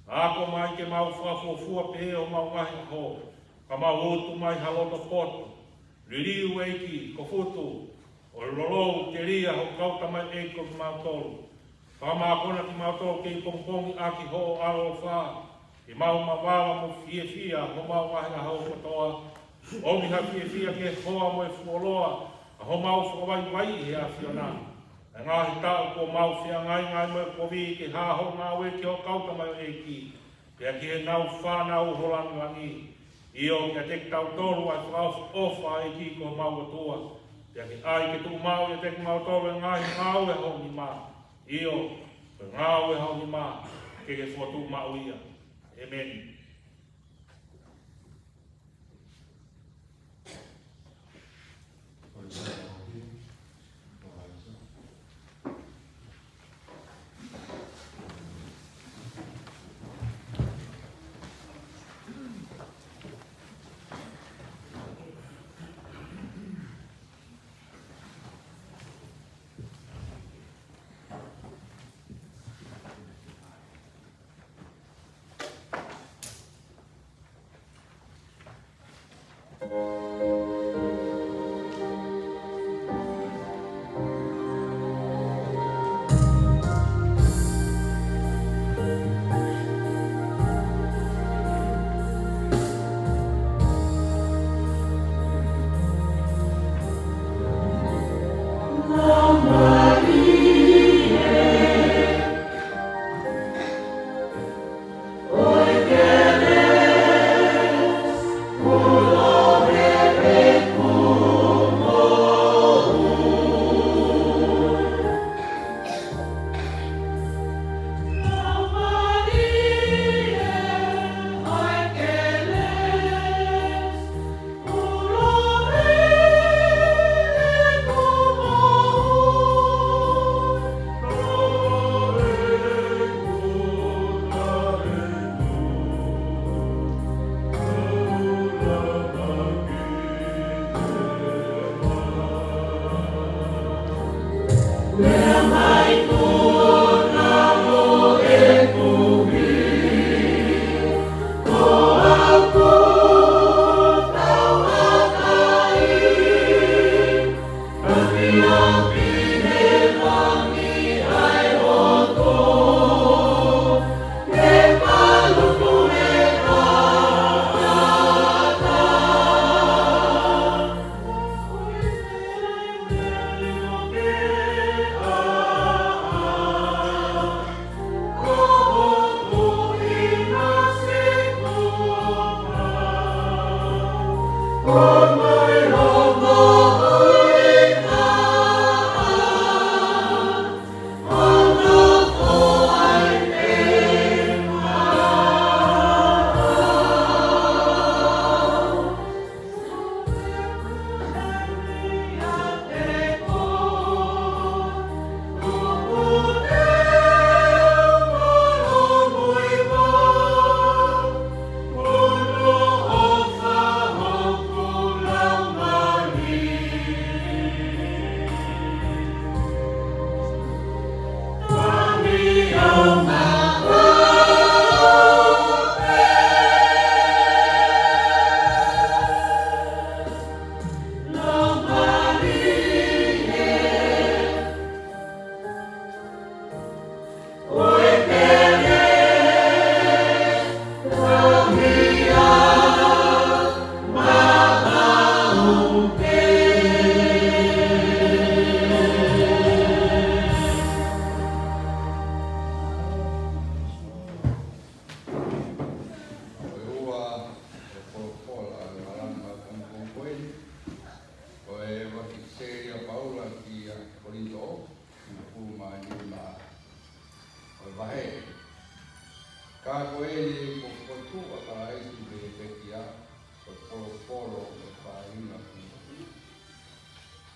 Ako mai ke mau fakafuofua pehē ʻi homau ngaahi ʻaho, ka mau utu mai ha loto poto. Liliu ʻEiki, ko Futu, ʻo lolou telia ho kau tamaioʻeiki ko kimautolu. Fakamākona kimautolu kei pongipongi ʻaki hoʻo ʻaloʻofa, ke mau mavala mo fiefia homau ngaahi ʻaho kotoa. ʻOmi ha fiefia ke hoa mo e fuoloa ʻa homau fakavaivai he ʻAfiona. ʻI he ngaahi taʻu kuo mau feangainga ai mo e kovi ke hā hoʻo ngāue ki ho kau tamaioʻeiki, pea ki heʻenau fānau ho lāngilangi. ʻIo, kiate kitautolu ʻa e fakaʻofoʻofa ʻa e ʻEiki ko homau ʻOtua. Pea ke ʻai ke tuʻumaʻu ʻiate kimautolu ʻa e ngaahi ngāue ʻa ho nima. ʻIo, ko e ngāue ʻa ho nima, ke ke fokotuʻu maʻu ia. ʻĒmeni.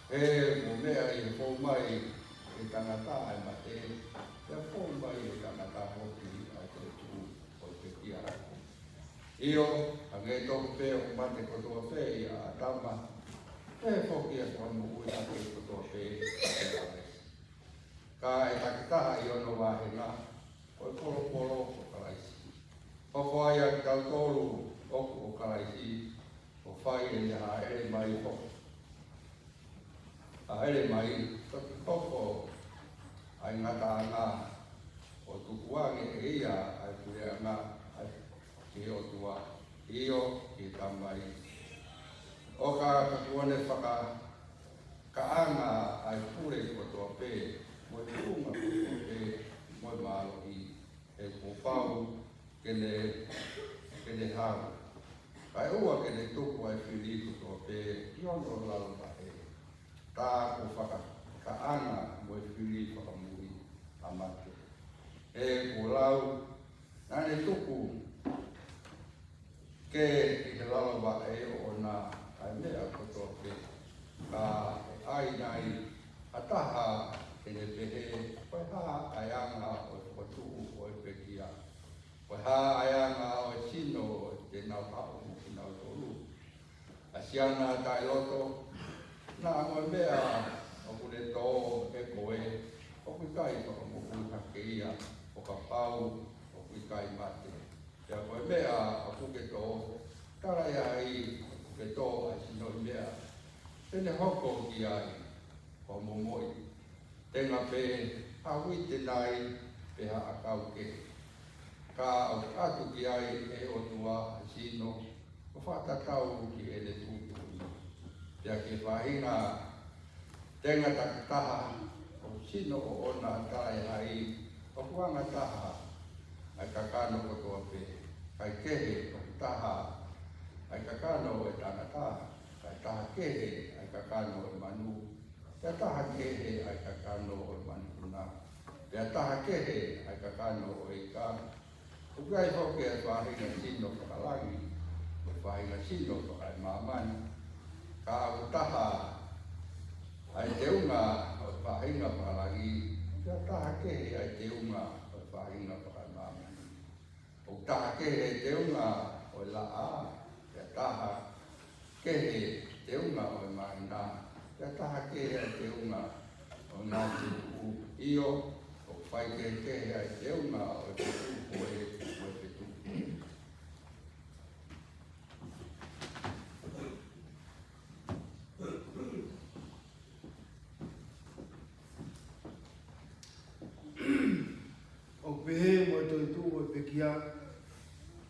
He kuo meʻa ʻi he fou mai ʻe he tangata ʻa e mate, pea fou mai ʻe he tangata foki ʻa e toetuʻu ʻo e pekia. ʻIo, hangē tofu pē ʻoku mate kotoa pē ʻia ʻĀtama, pehē foki ʻa e fakamoʻui hake kotoa pē ʻia Kalaisi. Ka ʻe taki taha ʻi onoʻi vāhenga, ko e polopolo ko Kalaisi. Hoko ai ʻa kitautolu ʻoku ʻo Kalaisi, ʻo fai ʻene hāʻele mai foki. Hāʻele mai, toki hoko ʻa e ngataʻanga, ʻo tukuange ʻe ia ʻa e puleʻanga ʻa e ki he ʻOtua, ʻio, ki he Tamai. ʻO ka ka kuo ne faka- kaʻanga ʻa e pule kotoa pē, mo e tuʻunga kotoa pē, mo e mālohi, he kuo pau ke ne, ke ne hau. Kae ʻoua ke ne tuku ʻa e fili kotoa pē ʻi hono lalo vaʻe. Tā kuo fakakaʻanga mo e fili fakamoʻui ʻa mate. He kuo lau, naʻa ne tuku ke ʻi he lalo vaʻe ʻoʻona ʻa e meʻa kotoa pē. Ka ʻe ʻai nai ha taha ke ne pehē, ko e hā ʻa e anga ʻo e fokotuʻu ʻo e pekia? Ko e hā ʻa e anga ʻo e sino ʻo ʻenau haʻu mo kinautolu? ʻA siana taʻeloto, naʻa mo e meʻa ʻoku ne tō ʻe koe, ʻoku ʻikai fakamoʻui hake ia, ʻo kapau ʻoku ʻikai mate. Pea ko e meʻa ʻoku ke tō, tala ia ai ʻoku ke tō ʻa e sinoʻi meʻa, te ne hoko ki ai ko homo moʻui. Tenga pē ha uite nai pe ha ʻakau kehe. Ka ʻoku ʻatu ki ai ʻe he ʻOtua ʻa e sino, ʻo fakatatau ki heʻene tuʻutuʻuni. Pea ki he faʻahinga tenga takitaha ʻoku sino ʻoʻona, tala ia ai ʻoku anga taha ʻa e kakano kotoa pē, kae kehe ʻoku taha ʻa e kakano ʻo e tangata, kae taha kehe ʻa e kakano ʻo e manu, pea taha kehe ʻa e kakano ʻo e manupuna, pea taha kehe ʻa e kakano ʻo e ika. ʻOku ʻi ai foki ʻa e faʻahinga sino fakalangi, mo e faʻahinga sino fakaemāmani. Ka ʻoku taha ʻa e teunga ʻo e faʻahinga fakalangi, pea taha kehe ʻa e teunga ʻo e faʻahinga fakaemāmani. ʻOku taha kehe ʻa e teunga ʻo e laʻā, pea taha kehe teunga ʻo e māhina, pea taha kehe ʻa e teunga ʻo e ngaahi fetuʻu. ʻIo, ʻoku faikehekehe ʻa e teunga ʻo e fetuʻu ko ē mo e fetuʻu ko ē. ʻOku pehē mo e toetuʻu ʻo e pekia,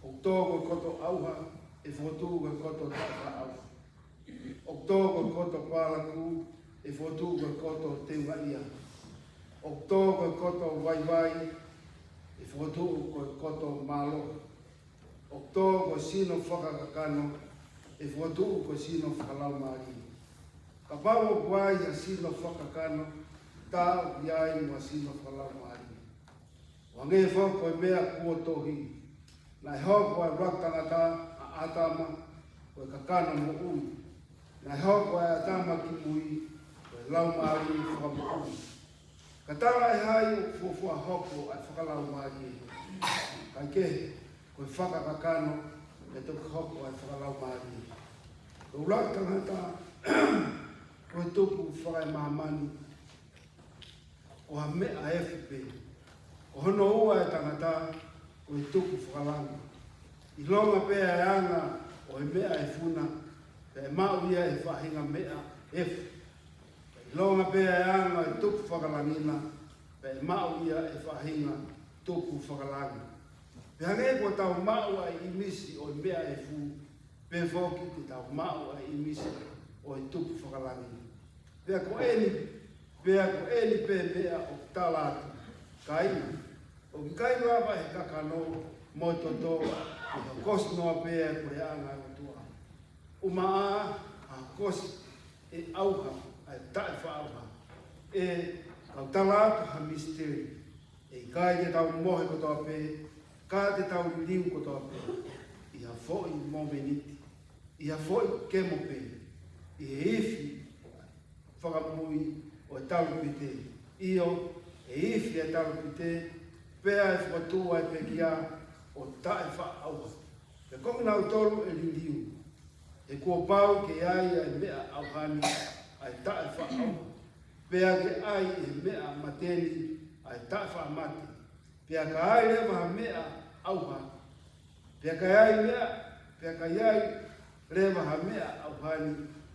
ʻoku tō ko e koto ʻauha, ʻe fokotuʻu ko e koto taʻefakaʻauha. ʻOku tō ko e koto palaku, ʻe fokotuʻu ko e koto teuʻaʻia. ʻOku tō ko e koto vaivai, ʻe fokotuʻu ko e koto mālohi. ʻOku tō ko e sino fakakakano, ʻe fokotuʻu ko e sino fakalaumālie. Kapau ʻoku ʻi ai ha sino fakakakano, tā ʻoku ʻi ai mo ha sino fakalaumālie. ʻO hangē foki ko e meʻa kuo tohi, naʻe hoko ʻa e ʻuluaki tangata, ʻa ʻĀtama, ko e kakano moʻui. Naʻe hoko ʻa ʻĀtama kimui, ko e laumālie fakamoʻui. Ka talaʻehai ʻoku fuofua hoko ʻa e fakalaumālie. Kae kehe, ko e fakakakano, ʻe toki hoko ʻa e fakalaumālie. Ko e ʻuluaki tangata, ko e tupu fakaemāmani, ko ha meʻa efu pē. Ko hono ua ʻa e tangata, ko e tupu fakalangi. ʻIlonga pē ʻa e anga ʻo e meʻa efu na, pea ʻe maʻu ia ʻe he faʻahinga meʻa efu. ʻIlonga pē ʻa e anga ʻo e tupu fakalangi na, pea ʻe maʻu ia ʻe he faʻahinga tupu fakalangi. Pea hangē ko ʻetau maʻu ʻa e ʻīmisi ʻo e meʻa efu, pehē foki te tau maʻu ʻa e ʻīmisi ʻo e tupu fakalangi. Pea ko eni, pea ko eni pē meʻa ʻoku tala atu. Kāinga, ʻoku ʻikai lava ʻe he kakano mo e toto ke hokosi noa pē ʻa e puleʻanga ʻo e ʻOtua. ʻUmaʻā ʻa e hokosi ʻe ʻauha ʻa e taʻefakaʻauha. ʻE kau tala atu ha misiteli. ʻE ʻikai te tau mohe kotoa pē, ka te tau liliu kotoa pē, ʻi ha foʻi momeniti, ʻi ha foʻi kemo pē, ʻi he ifi fakamui ʻo e talupite. ʻIo, ʻe ifi ʻa e talupite, pea ʻe fokotuʻu ʻa e pekia ʻo taʻefaʻaʻauha. Pea ko kinautolu ʻe liliu, he kuo pau ke ʻi ai ʻa e meʻa ʻauha ni ʻa e taʻefaʻaʻauha, pea ke ʻi ai ʻi he meʻa mate ni ʻa e taʻefaʻamate. Pea ka ʻi ai leva ha meʻa ʻauha, pea ka ʻi ai meʻa, pea ka ʻi ai leva ha meʻa ʻauha ni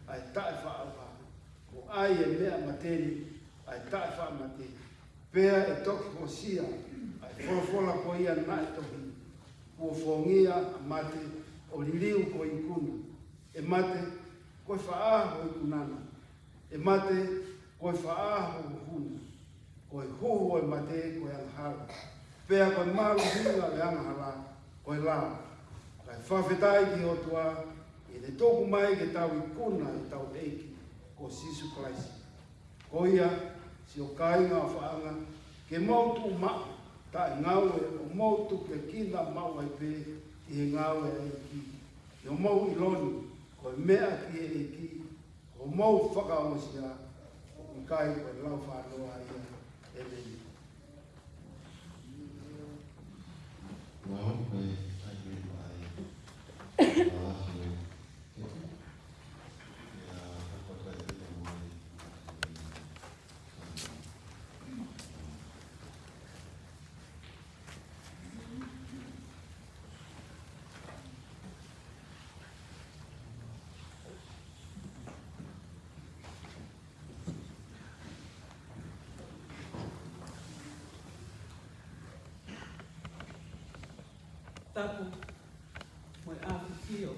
ʻa e taʻefaʻaʻauha, ʻo ʻi ai ʻi he meʻa mate ni ʻa e taʻefaʻamate, pea ʻe toki hōsia ʻa e folofola ko ia naʻe tohi: Kuo fongia ʻa mate, ʻo liliu ko e ikuna. ʻE mate, ko e fē ho ikuna na? ʻE mate, ko e fē ho huhu na? Ko e huhu ʻo e mate ko e angahala, pea ko e mālohinga ʻo e angahala ko e lao. Kae fakafetaʻi ki he ʻOtua, ʻi heʻene tuku mai ke tau ikuna ʻi hotau ʻEiki ko Sīsū Kalaisi. Ko ia, siʻoku kāinga ʻofaʻanga, ke mou tuʻu maʻu taʻengaue, ʻo mou tukuekina maʻu ai pē ʻi he ngāue ʻa e ʻEiki, ʻi hoʻomou ʻilo ni ko e meʻa ki he ʻEiki, ʻo mou fakaongosia, ʻoku ʻikai ko e lau fānoa ia. ʻEmeni. Well, we, I agree with my, uh, last week. Yeah, I forgot that. Tapu mo e ʻafio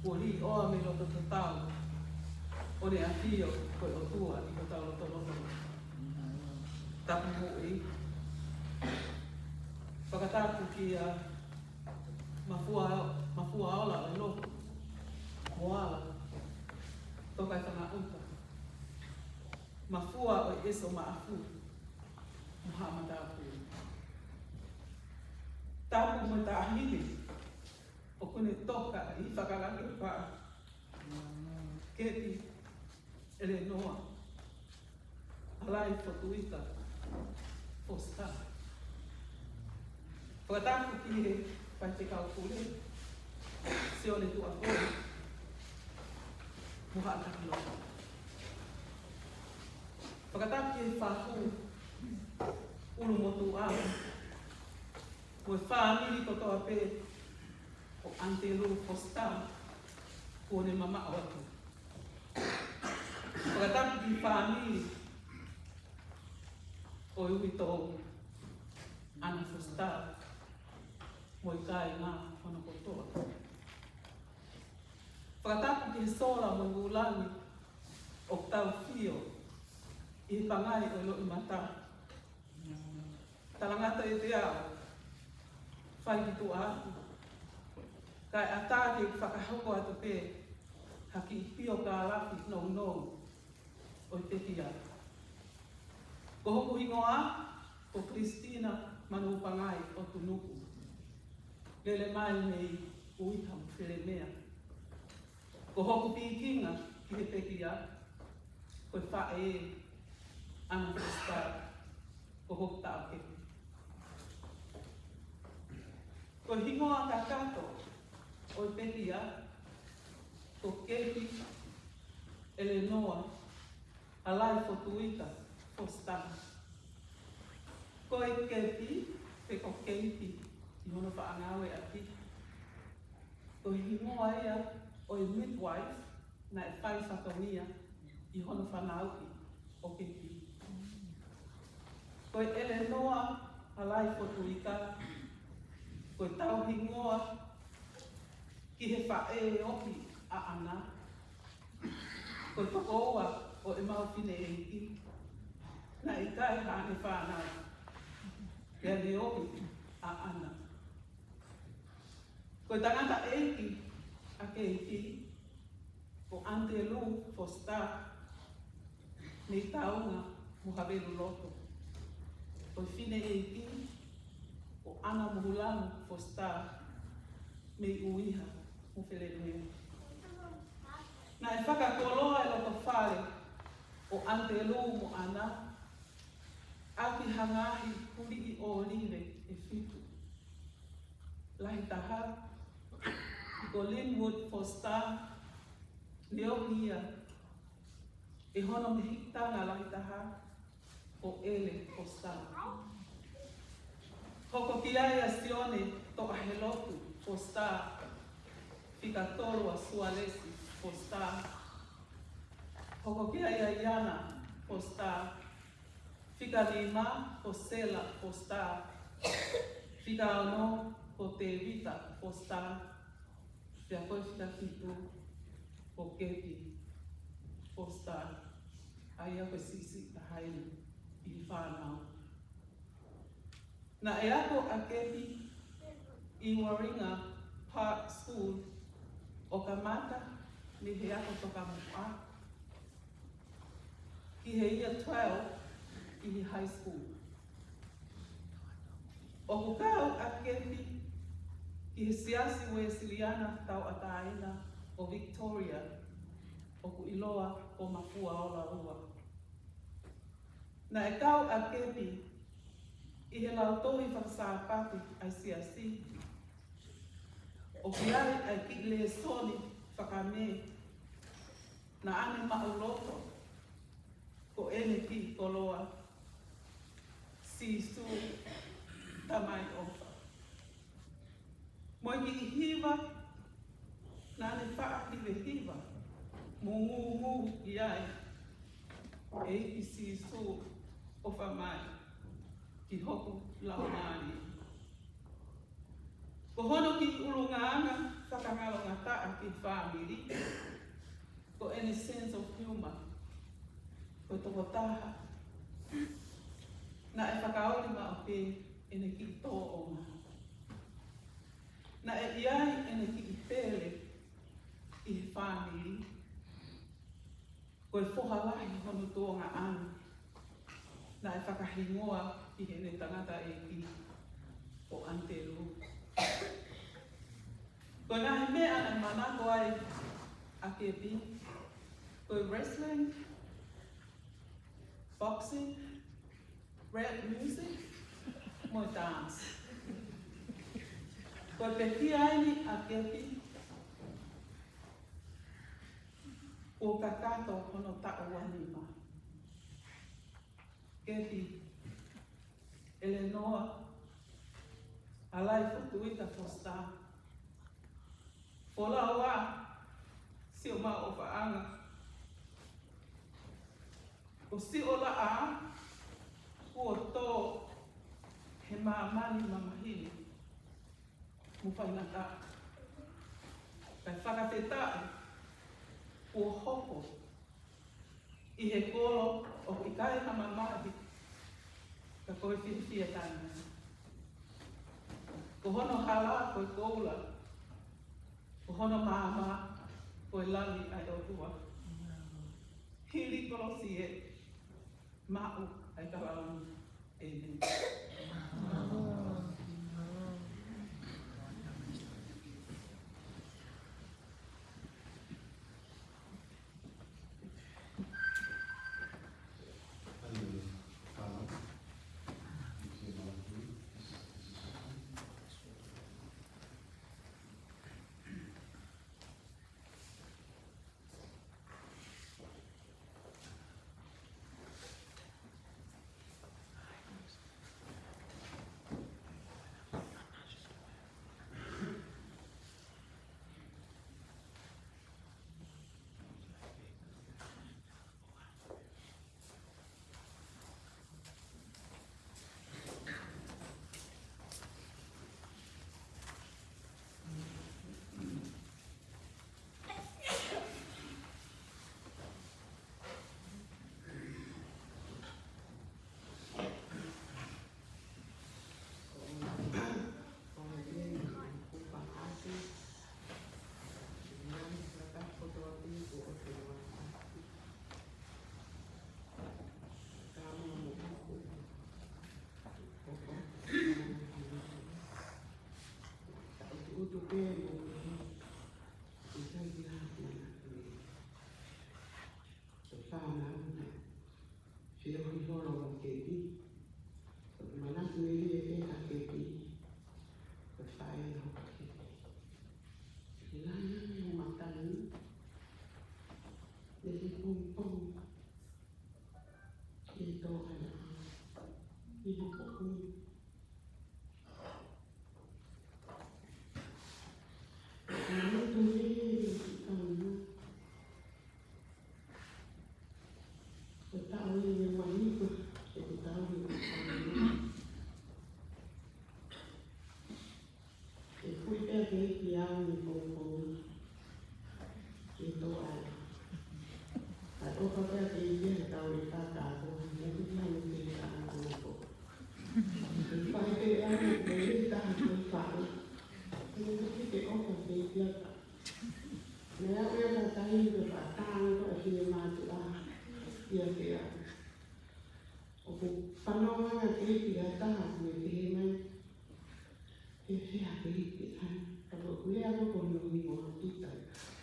kuo liʻoa mei loto tatau ʻo ʻene ʻafio ko e ʻOtua ʻi hotau lotolotonga. Tapu mo e fakatapu kia Mafua, Mafua Ola ʻo e Lotu, Moala, Toka ʻi Fangaʻuta, Mafua ʻo e ʻEso Maʻafu, mo Haʻamatapui. Tapu mo e taʻahine ʻoku ne toka ʻi Fakalakepa, Kepi ʻElenoa Alai Fotuika Fosita. Fakatapu ki he Faifekau Pule, Sione Tuʻakoi, mo Haʻa Takiloa. Fakatapu ki he fahu ʻulumotuʻa mo e fāmili kotoa pē ʻo ʻAnitelū Fosita kuo ne mamaʻo atu. Fakatapu ki he fāmili ʻo e uitou ʻAna Fosita mo e kāinga hono kotoa. Fakatapu ki he sola mo e vūlangi ʻoku tau fio ʻi he pangai ʻo e loʻimata. Talangata ʻiate au, fai ki tuʻa atu, kae ʻatā ke fakahoko atu pē ha kiʻi piokālafi nounou ʻo e pekia. Ko hoku hingoa ko Christina Manupangai ʻo Tunuku. Lele mai mei ʻUiha mo Felemea. Ko hoku pikinga ki he pekia ko e faʻē ʻAna Fosita, ko hoku taʻokepi. Ko e hingoa kakato ʻo e pekia ko Kepi ʻElenoa Alai Fotuika Fosita. Ko e kepi, pe ko keipi ʻi hono faʻa ngāueʻaki, ko e hingoa ia ʻo e midwife naʻe fai fatongia ʻi hono fanauʻi ʻo kepi. Ko e ʻElenoa Alai Fotuika, ko e tauhingoa ki he faʻē ohi ʻa ʻAna, ko e tokoua ʻo ʻemau fineʻeiki, naʻe ʻikai haʻane fānau, pea ne ohi ʻa ʻAna. Ko e tangataʻeiki ʻa Kepi ko ʻAnitelū Fosita mei Taunga mo Haveluloto. Ko e fineʻeiki ko ʻAna Muhulanu Fosita mei ʻUiha mo Felemea. Naʻe fakakoloa e loto fale ʻo ʻAnitelū mo ʻAna, ʻaki ha ngaahi kuliʻi ʻōlive ʻe fitu. Lahi taha, ko Linwood Foster, neongo ia ʻi hono mehikitanga lahi taha, ko ʻEle Foster. Hoko ki ai ʻa Sione Toʻahelotu Foster, fika tolu ʻa Sualesi Foster. Hoko ki ai ʻa Iana Foster, fika nima ko Sela Foster, fika ono ko Tevita Foster, pea ko e fika fitu ko Kepi Foster, ʻa ia ko e siʻisiʻi taha eni ʻi he fānau. Naʻe ako ʻa Kepi ʻi Warringah Park School ʻo kamata mei he ako tokamuʻa ki he Year twelve ʻi he high school. ʻOku kau ʻa Kepi ki he Siasi Uēsiliana Tauʻatāina ʻo Victoria, ʻoku ʻiloa ko Mafua Ola Ua. Naʻe kau ʻa Kepi ʻi he lautohi fakasāpate ʻa e Siasi. ʻOku ʻi ai ʻa e kiʻi lēsoni fakamē naʻa ne maʻuloto, ko ʻene kiʻi koloa, Sīsū Tamai ʻOfa. Mo e kiʻi hiva naʻa ne faʻa hivehiva mo ngūngū ki ai, ʻEiki Sīsū, ʻofa mai ki hoku laumālie. Ko hono kiʻi ʻulungaanga fakangalongataʻa ki he fāmili, ko ʻene sense of humor, ko e tokotaha naʻe fakaoli maʻu pē ʻene kiʻi tōʻonga. Naʻe ʻi ai ʻene kiʻi pele ʻi he fāmili, ko e foha lahi hono tuongaʻane, naʻe fakahingoa ʻi heʻene tangataʻeiki ko ʻAnitelū. Ko e ngaahi meʻa naʻe manako ai ʻa Kepi, ko e wrestling, boxing, rap music, mo e dance. Ko e pekia eni ʻa Kepi kuo kakato hono taʻu uanima. Kepi, ʻElenoa Alai Fotuita Foster, Folau ā, siʻo maʻu ʻofaʻanga. Ko siʻo laʻā kuo tō he māmani mamahili mo faingataʻa, kae fakafetaʻi kuo hoko ʻi he kolo ʻoku ʻikai ha mamahi, ka ko e fiefia taʻengata. Ko hono hala ko e koula, ko hono maama ko e lami ʻa e ʻOtua. Hili kolosi ē, maʻu ʻa e kalauni. ʻĒmeni. pongipongi ʻi he tōʻonga ʻi he poʻuli. Manatu lelei ki he taʻu ni. Ko e taʻu eni ʻe uanima ʻeku tauhi ʻi he taʻu ni. ʻE kui pē ʻa e ʻEiki ʻi he pongipongi ʻi he tōʻonga. ʻOfa pē ʻa e ʻEiki he taʻu ni ka ka ko ʻene kuki hano ke ka ana ko. ʻE fai pē ʻa e mei he taha ko e faʻu. ʻE kuki ke ʻofa pē ʻa e ʻEiki ʻa ka. Naʻe aʻu ia ka taimi ke faʻa tala ange ko e finemātuʻa ia ke aʻu. ʻOku fanongo ange ʻa e ʻEiki ʻi ha taha ʻoku ne pehē mai, ʻe fea ʻa e ʻEiki ʻa ia? Ka ko e lea ko ē ko hono hingoa ʻita.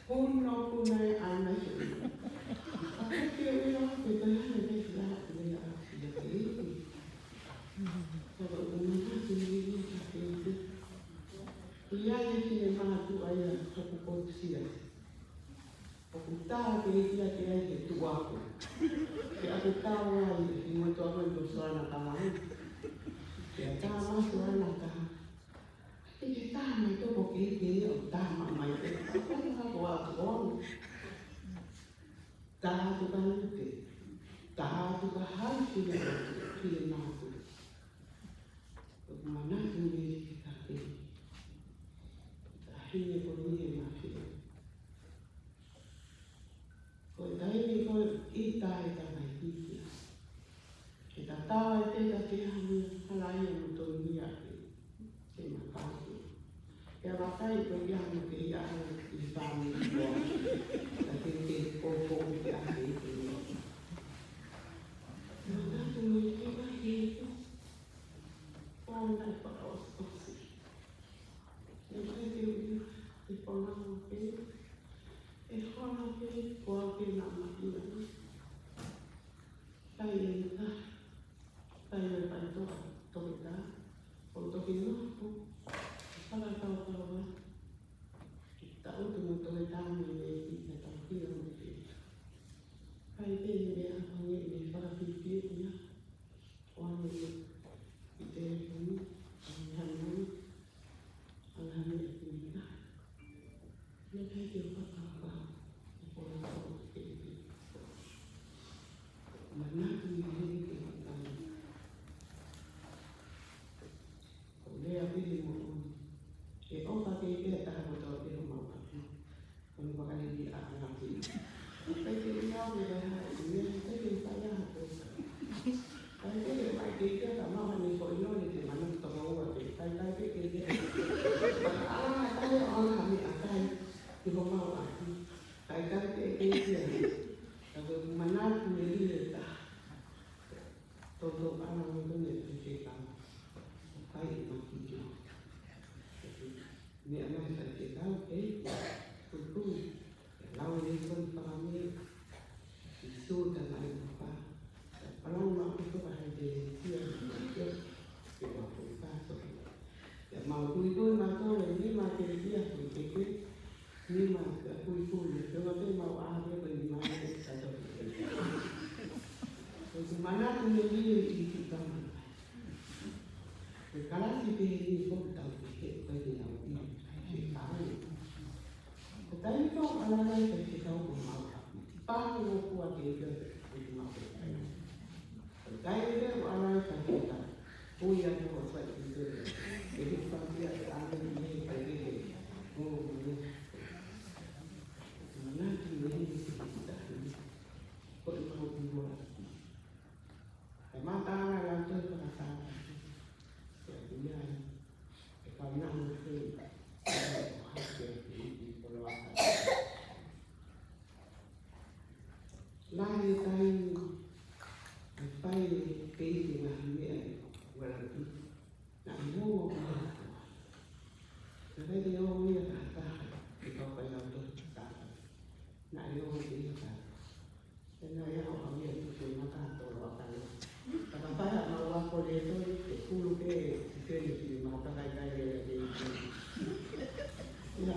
Ko hono puna e ana ke. Ka ko e ke ʻuhinga ke toe hanga ke fea ʻa e lea ʻa e ʻEiki. Ka ko e ʻuhinga ke ʻuhinga ke ʻuhinga. ʻI ai e finemātuʻa ia ʻoku kosia. ʻOku tā ke ʻEiki ʻa ke ai ke tuʻu aku. Ke aku tau ai, ʻi he motu aku ʻi Botswana ka mai. Ke tā Botswana ka. ʻE ke tā mai toko ke ʻEiki ʻo tā mai mai. Ko aku ako. Tā atu ka nute. Tā atu ka hai fine, finemātuʻa. ʻOku manatu lelei ki he taʻu ni. Taʻahine ko eni ʻe mafia. Ko e taimi ko ē ʻita e tamaiki ia. Ke tatau ai pē ka ke hami halaia mo tonu ia ke, ke mapaki. Ke avakai ko ia mo ke ia ʻi he fāmili ko ē. Ka ke ke koko ke ake ke ia. Manatu mo e ke ake ke. Ko na e fakaʻosiʻosi. ʻE ʻikai ke u ʻi he fononga pē, ʻe hona pē, ko au pē naʻa ma ʻi ai. Kai e ika, kai e faitoʻo, toketā, ʻo toki noho, fakakaukau ā, taʻutu mo toketā mo e ʻEiki, ʻe tau hia mo e ʻEiki. Kai pē ni meʻa, hangē ʻene fakafiefia ia. ʻO ʻalu ia ʻi he telefoni, ʻo ne hanga ʻo ʻalu hangē ʻoku ʻikai. Naʻe ʻikai ke u fakakaukau, ʻe ko e ʻaho ʻo e ʻEiki. Manatu lelei ki he taʻu ni. Ko e lea pē ʻe moʻoni. ʻE ʻofa ke ʻi ai ha taha kotoa pē homau ʻapi. Ko e vakalele ʻa e ʻapi. ʻIkai ke ʻi ai ha meʻa, ʻikai ke fai ha kotoa. ʻIkai ke ʻi ai ha meʻa ke ʻikai ke maʻu ha meʻa ko ʻeni ʻo ne te manatu toko ua pē. ʻIkai, ʻikai ke ʻi ai. ʻAla ʻikai ʻo ʻalu ha meʻakai ki homau ʻapi. ʻIkai, ʻikai ke ʻi ai. Ka ko e manatu lelei ʻe taha. Toto ana mo tone te te kau. Kai e maki. Meʻa mai faifekau, ʻe, tutu, lau e lēsoni fakameʻa, ʻi sū ta mai papa, ta palau ma kuto ka hai te tia, ke wa kuka so. Ia mau kuikui ma tole, ni ma te tia, kui teke, ni ma kuikui, te wa te mau a, te ni ma te, ka to. Ko tu manatu ne lie i ki kama. Ko e kalasi pehē ni ko e tau pehē, ko e tau pehē, ko e tau pehē. Ko e taimi ko ē ʻalu ai faifekau ko mau. Pā ko kua ke ke, ko e mau ke kai. Ko e taimi ko ē ʻalu ai faifekau. Ko ia ko e fai ke ke. E ke fai ke ʻalu ai ke ke. Ko ia. Manatu ne lie i ki kama. Ko e mau kua. ʻE mata ana ʻa e lau toe fakatau. ʻE ʻi ai. ʻE kau na ʻo hake. ʻE ʻo hake ʻi ʻi koloa. Lahi e taimi ʻe fai e peiti ngaahi meʻa ʻi Uēlati. Naʻe ongo ko ha. Naʻe ʻikai ke ongo ia ka taha. ʻE kau fai lau toe taha. Naʻe ongo ia ka. Ena ia ʻo au ia tu ke mata tolo a kalo. Ka ka fai ha mau ako le to ke kulu ke ke ke ke mau ka kai kai le le ke ke. Ia,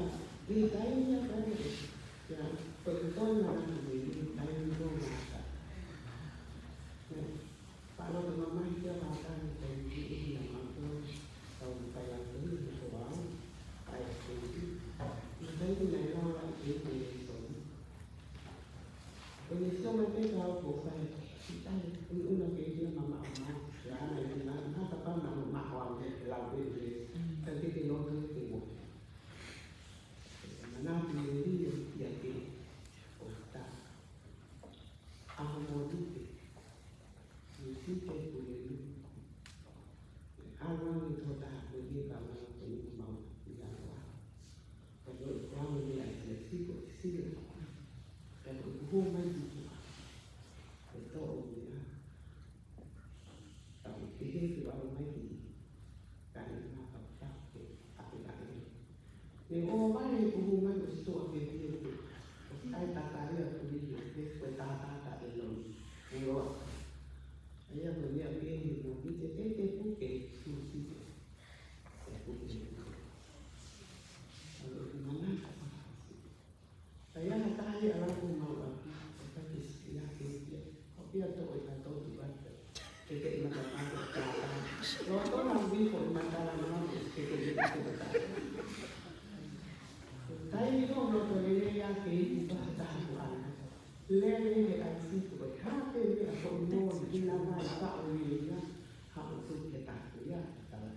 le kai ia kai le. Ia, ko e to na na ke le kai le to. Ko e lēsoni. Ko e lēsoni pē ka ʻoku fai. ʻI ai, ʻunuʻunu ke ʻi ai e maʻamaʻa, ʻa e ʻana ʻi ai, ʻa e hata pā maʻamaʻa ʻo e lau ʻe ʻe. Ka ke ke loto ke mo. Manatu lelei ia ke o ta. ʻAho Mōnite. Mōnite Pulelulu. ʻAlu ange tō taha ko e ʻi ka ʻalu ko e ʻi mau ʻi ʻalu. Ka ko e ʻalu ni ʻa e sila siko sila. Ka ko e kuhu mai ki tua. Ko e tō o ni a. Ka ko e kehe ki ʻalu mai ki. Ka ni ma ka ka ke a ke ka ke. Ne ʻomai e kuhu mai ʻo sitoa ke ke ke. ʻO ʻai takare a kuri ke ke ko e tātā ka e lou. Ko loa. ʻA ia ko e meʻa pē ʻeni Mōnite ʻe ke puke, Mōnite. ʻE puke, puke. ʻAlu ʻo manatu. ʻA ia ha taha ia ʻalu ko mau a, ʻo ka ke siki a ke ia. ʻO pia tō e ka tō tu bata. Ke ke ina ka ka ka ka. Lo tō na ui ko ina tala na ke ke ina ka ka. Taimi ko no to lele ia ke i pa ta ku ana. Lele he ai si ko e hape ni a ko no ina mai ka o ni ia. Ha o tu ke ta ku ia. Tala.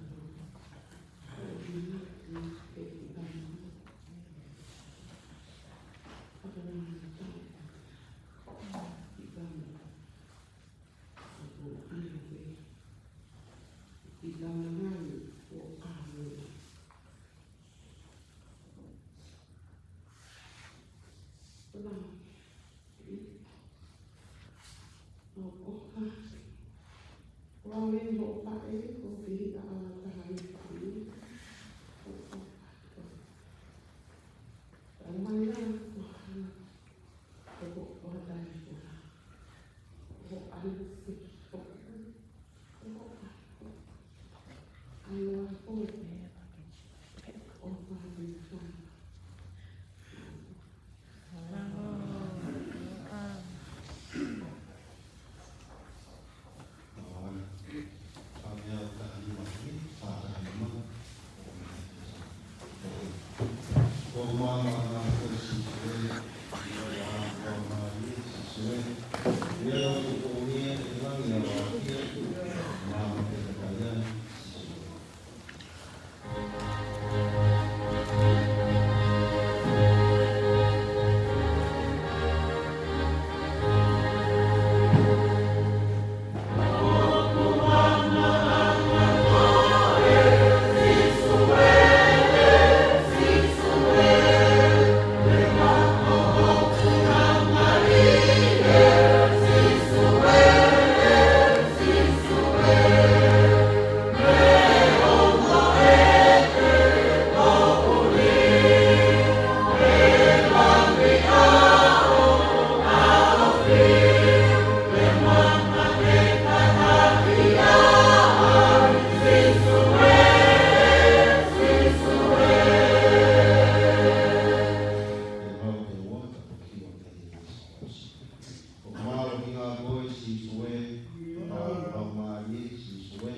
ʻOku mālō ki ngā koe Sīsū ē, ʻoku mālō ki ngā mālie Sīsū ē.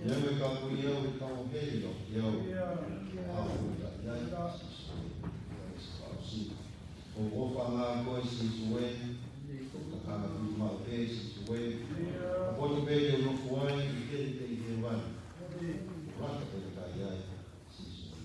Ia me ka kui au i kau heli o ki au. Au i ka iai Sīsū ē. ʻOku ʻofa ngā koe Sīsū ē, ʻoku ka kanga kui mau pē Sīsū ē. ʻOku potu pē te u nofo ai, ʻi ke te ʻi he vani. Rata pē ka iai Sīsū ē.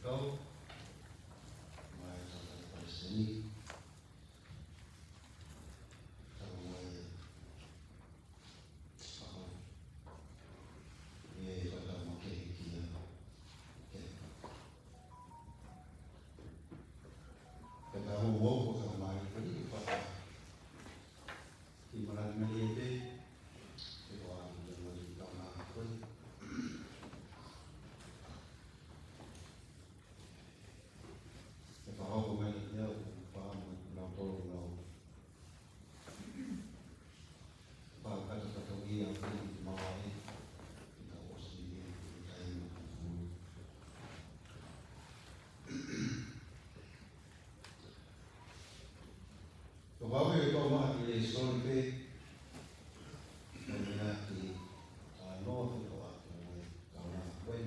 Tau, mai tau tau palesiteni. Tau mai, tau, e, tau tau mo ke kia, ke. Ke tau mo ko tau mai, ke ni pa. Ki malaki mai e pe, ke ko a mo ke mo i tau na koe. Ke fakahoko mai kiate au, fakahoko mai kiate au. Fakakata fatongia au ki he mawae, ki he ʻosi ni, ki he taimi ʻoku Ko vave e tau maha ki he soli pē, ko e meʻa ki a noa ki ko a ki mo e kau na koe.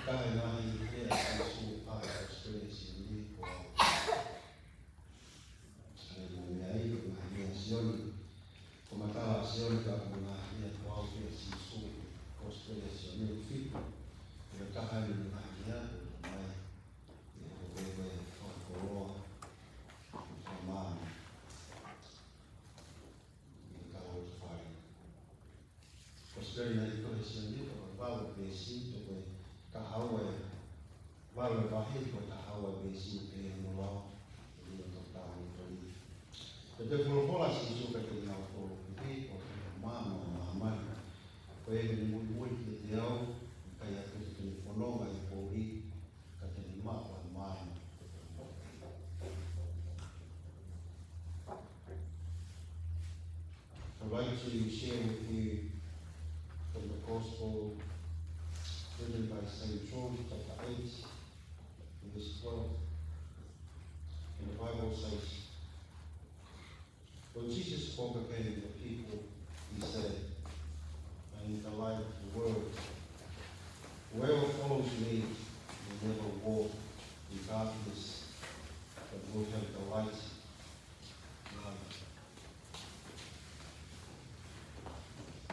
Ka e mahi ke a Sīsū ʻa e Australia Sione ko au. Ka e mo meʻa ai, ko e mahi a Sione. Ko matala a Sione ka ko e mahi a ko au ki a Sīsū Australia Sione fitu. Ko e taha ni mahi a ko e mai. Ko e ko e fakakoloa, fakamāmani, ʻi he kau ʻotu fale. Ko e sipeli nai ko e Sione, ko e valu veesi, ko e taha ua e, valu e vahe, ko e taha ua e veesi, ʻoku pehē hono lau, ʻi he tohi Tau Toli. Pea toe folofola ʻa Sīsū kiate kinautolu, ʻoku pehē, ko e māmani, māmani. Ko ia te ne muimui kiate au, ʻikai ʻaupito te ne fononga ʻi he poʻuli, ka te ne maʻu ʻa e maama. I'd like to share with you from the Gospel written by Saint John, chapter eight, verse twelve. And the Bible says, When Jesus spoke again to the people, he said, "I am the light of the world. Whoever follows me will never walk in darkness, but will have the light of life."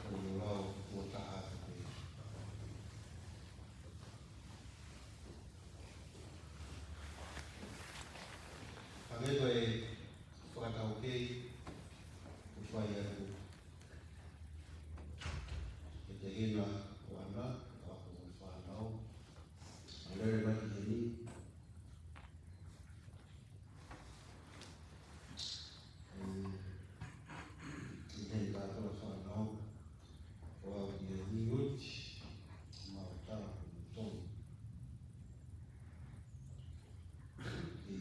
Ko e lau ʻe taha atu pē. Hangē ko e fakataukei ʻoku fai atu ki he tehina ko ʻAna, ʻa ia ko e fānau. ʻA ia lele mai ki heni. ʻI he kātoa fānau, ʻo aʻu ki he niuti, mau tala ko e tonu. ʻI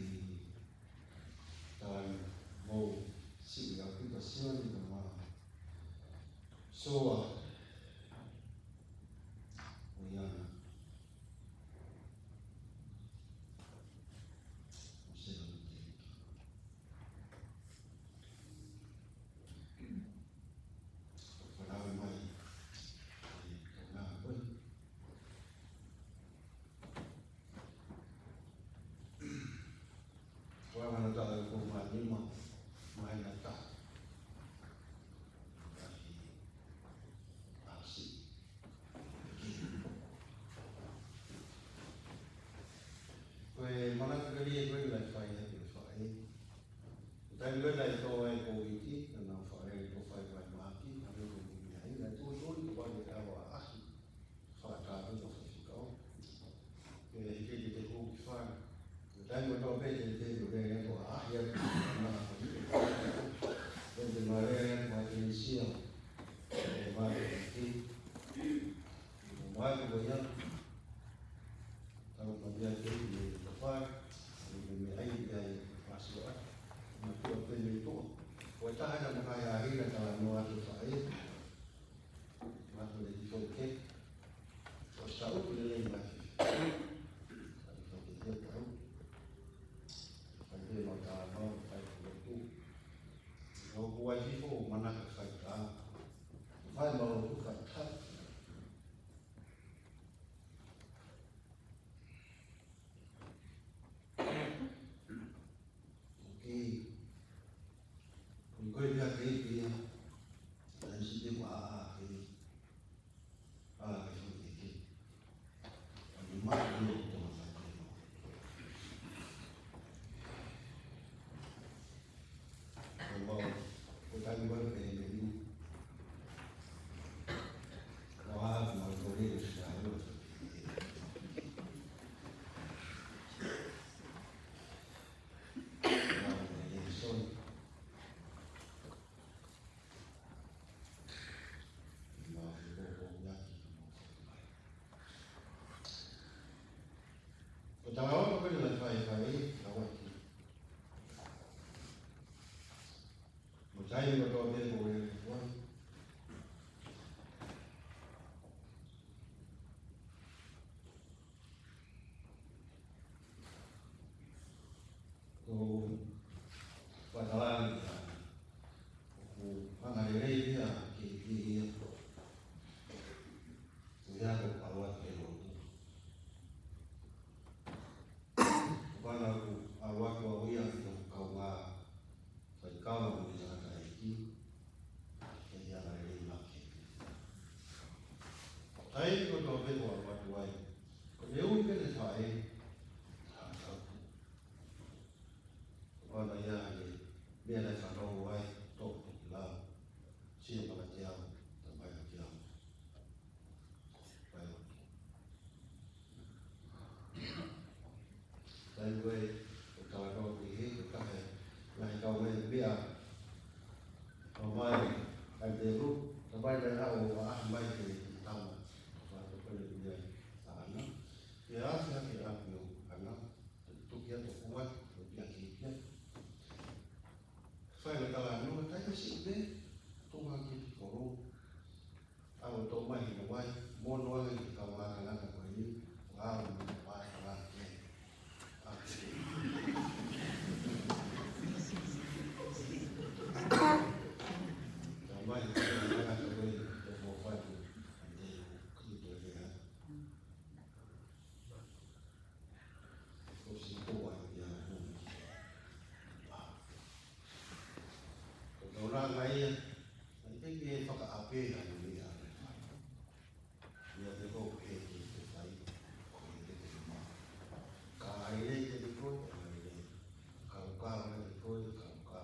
Tau mo siʻi aplikasioni ka ma soa ʻo Iana. Mo se na te. Fanau mai. Ai, ka na koe. Ko e mana tala ko ma nima, mai na ta. Ai, asi. Ko e mana tala ko e lai fai na ke fai. Taimi ko ē naʻe tō ai e Kōviti, naʻa nau fai, tō fai mai mahaki, naʻa nau ʻi ai, naʻe tō tō ni ko wale awa ahi. Fakatapu ko Faifekau. Ke hiki ke te hū ki fale. Ko e taimi ko ē pē te te te te ko ahi atu. Ko e te mare ko e te nisia. Ko e mare ki. Ko e mare ko ia. Tau ko ia ke te te fale. Ko e meʻa ai ia e fasi ai. Ma tua pē me tua. Ko e taha na makai a hina tala noa atu fai. Mātou le ki fo ke. ʻO sa uku lelei mai. Ka ki fo ke te tau. Fai pē mau tā mau, fai ko lotu. ʻO kuai ki fo, manaka fai tā. Fai mau lotu fai tā. ʻOku, ʻoku ʻikai pē ʻa e kei pē ia, ʻa e M C Talaʻofa pē naʻe faifai, ʻa ia ki. Mo taimi kotoa pē ko e kuai. Ko Fakalani ia. ʻOku hanga lelei ia ke, ke ia. Ko ia ko ʻalu atu he lotu. Ko pana ʻoku ʻalu atu ʻa ia ki he kaungā faikava mo e tangataʻeiki. Ke ia hanga lelei ma ke. Taimi kotoa pē ko ʻalu atu ai. Ko e ui pē ne faʻē. Ko pana ia he meʻa naʻe fanongo ai, tō ki lau. Sio maka te au, tamai ki au. Pai. Taimi ko ē, ʻo talanoa ki he, ko e taha e ngaahi kaungāmeʻa. ʻO mai, ʻai te ru, tamai naʻe haʻu ʻo ʻaʻahi mai ki he tama. Ko e tokoni ki ai, ʻa ʻAna. Pea afe hake ʻa ʻAna. Tuki atu ʻo kuat, ʻo pia ki pia. Fai ʻo talanoa, taimi siʻi pē, tō mai ki he kolo. ʻAlu ʻo tō mai hina wai, mo noa ki he kau mākangata ko eni, ʻo ʻalu mo e wai, ʻo ʻalu ki ai. ʻAlu ki ai. Tō mai ki he kau mākangata ko eni, ʻo mo fai ki he, ki he, ki he, Ko si ko ai ia huni. Ko tau langa ia, ai te ke fakaʻapē ai ia. Ia te ko ke ke te fai, ko e te ke ma. Ka ai le ke te ko, ai le. Ka ka ai le ko, ka ka.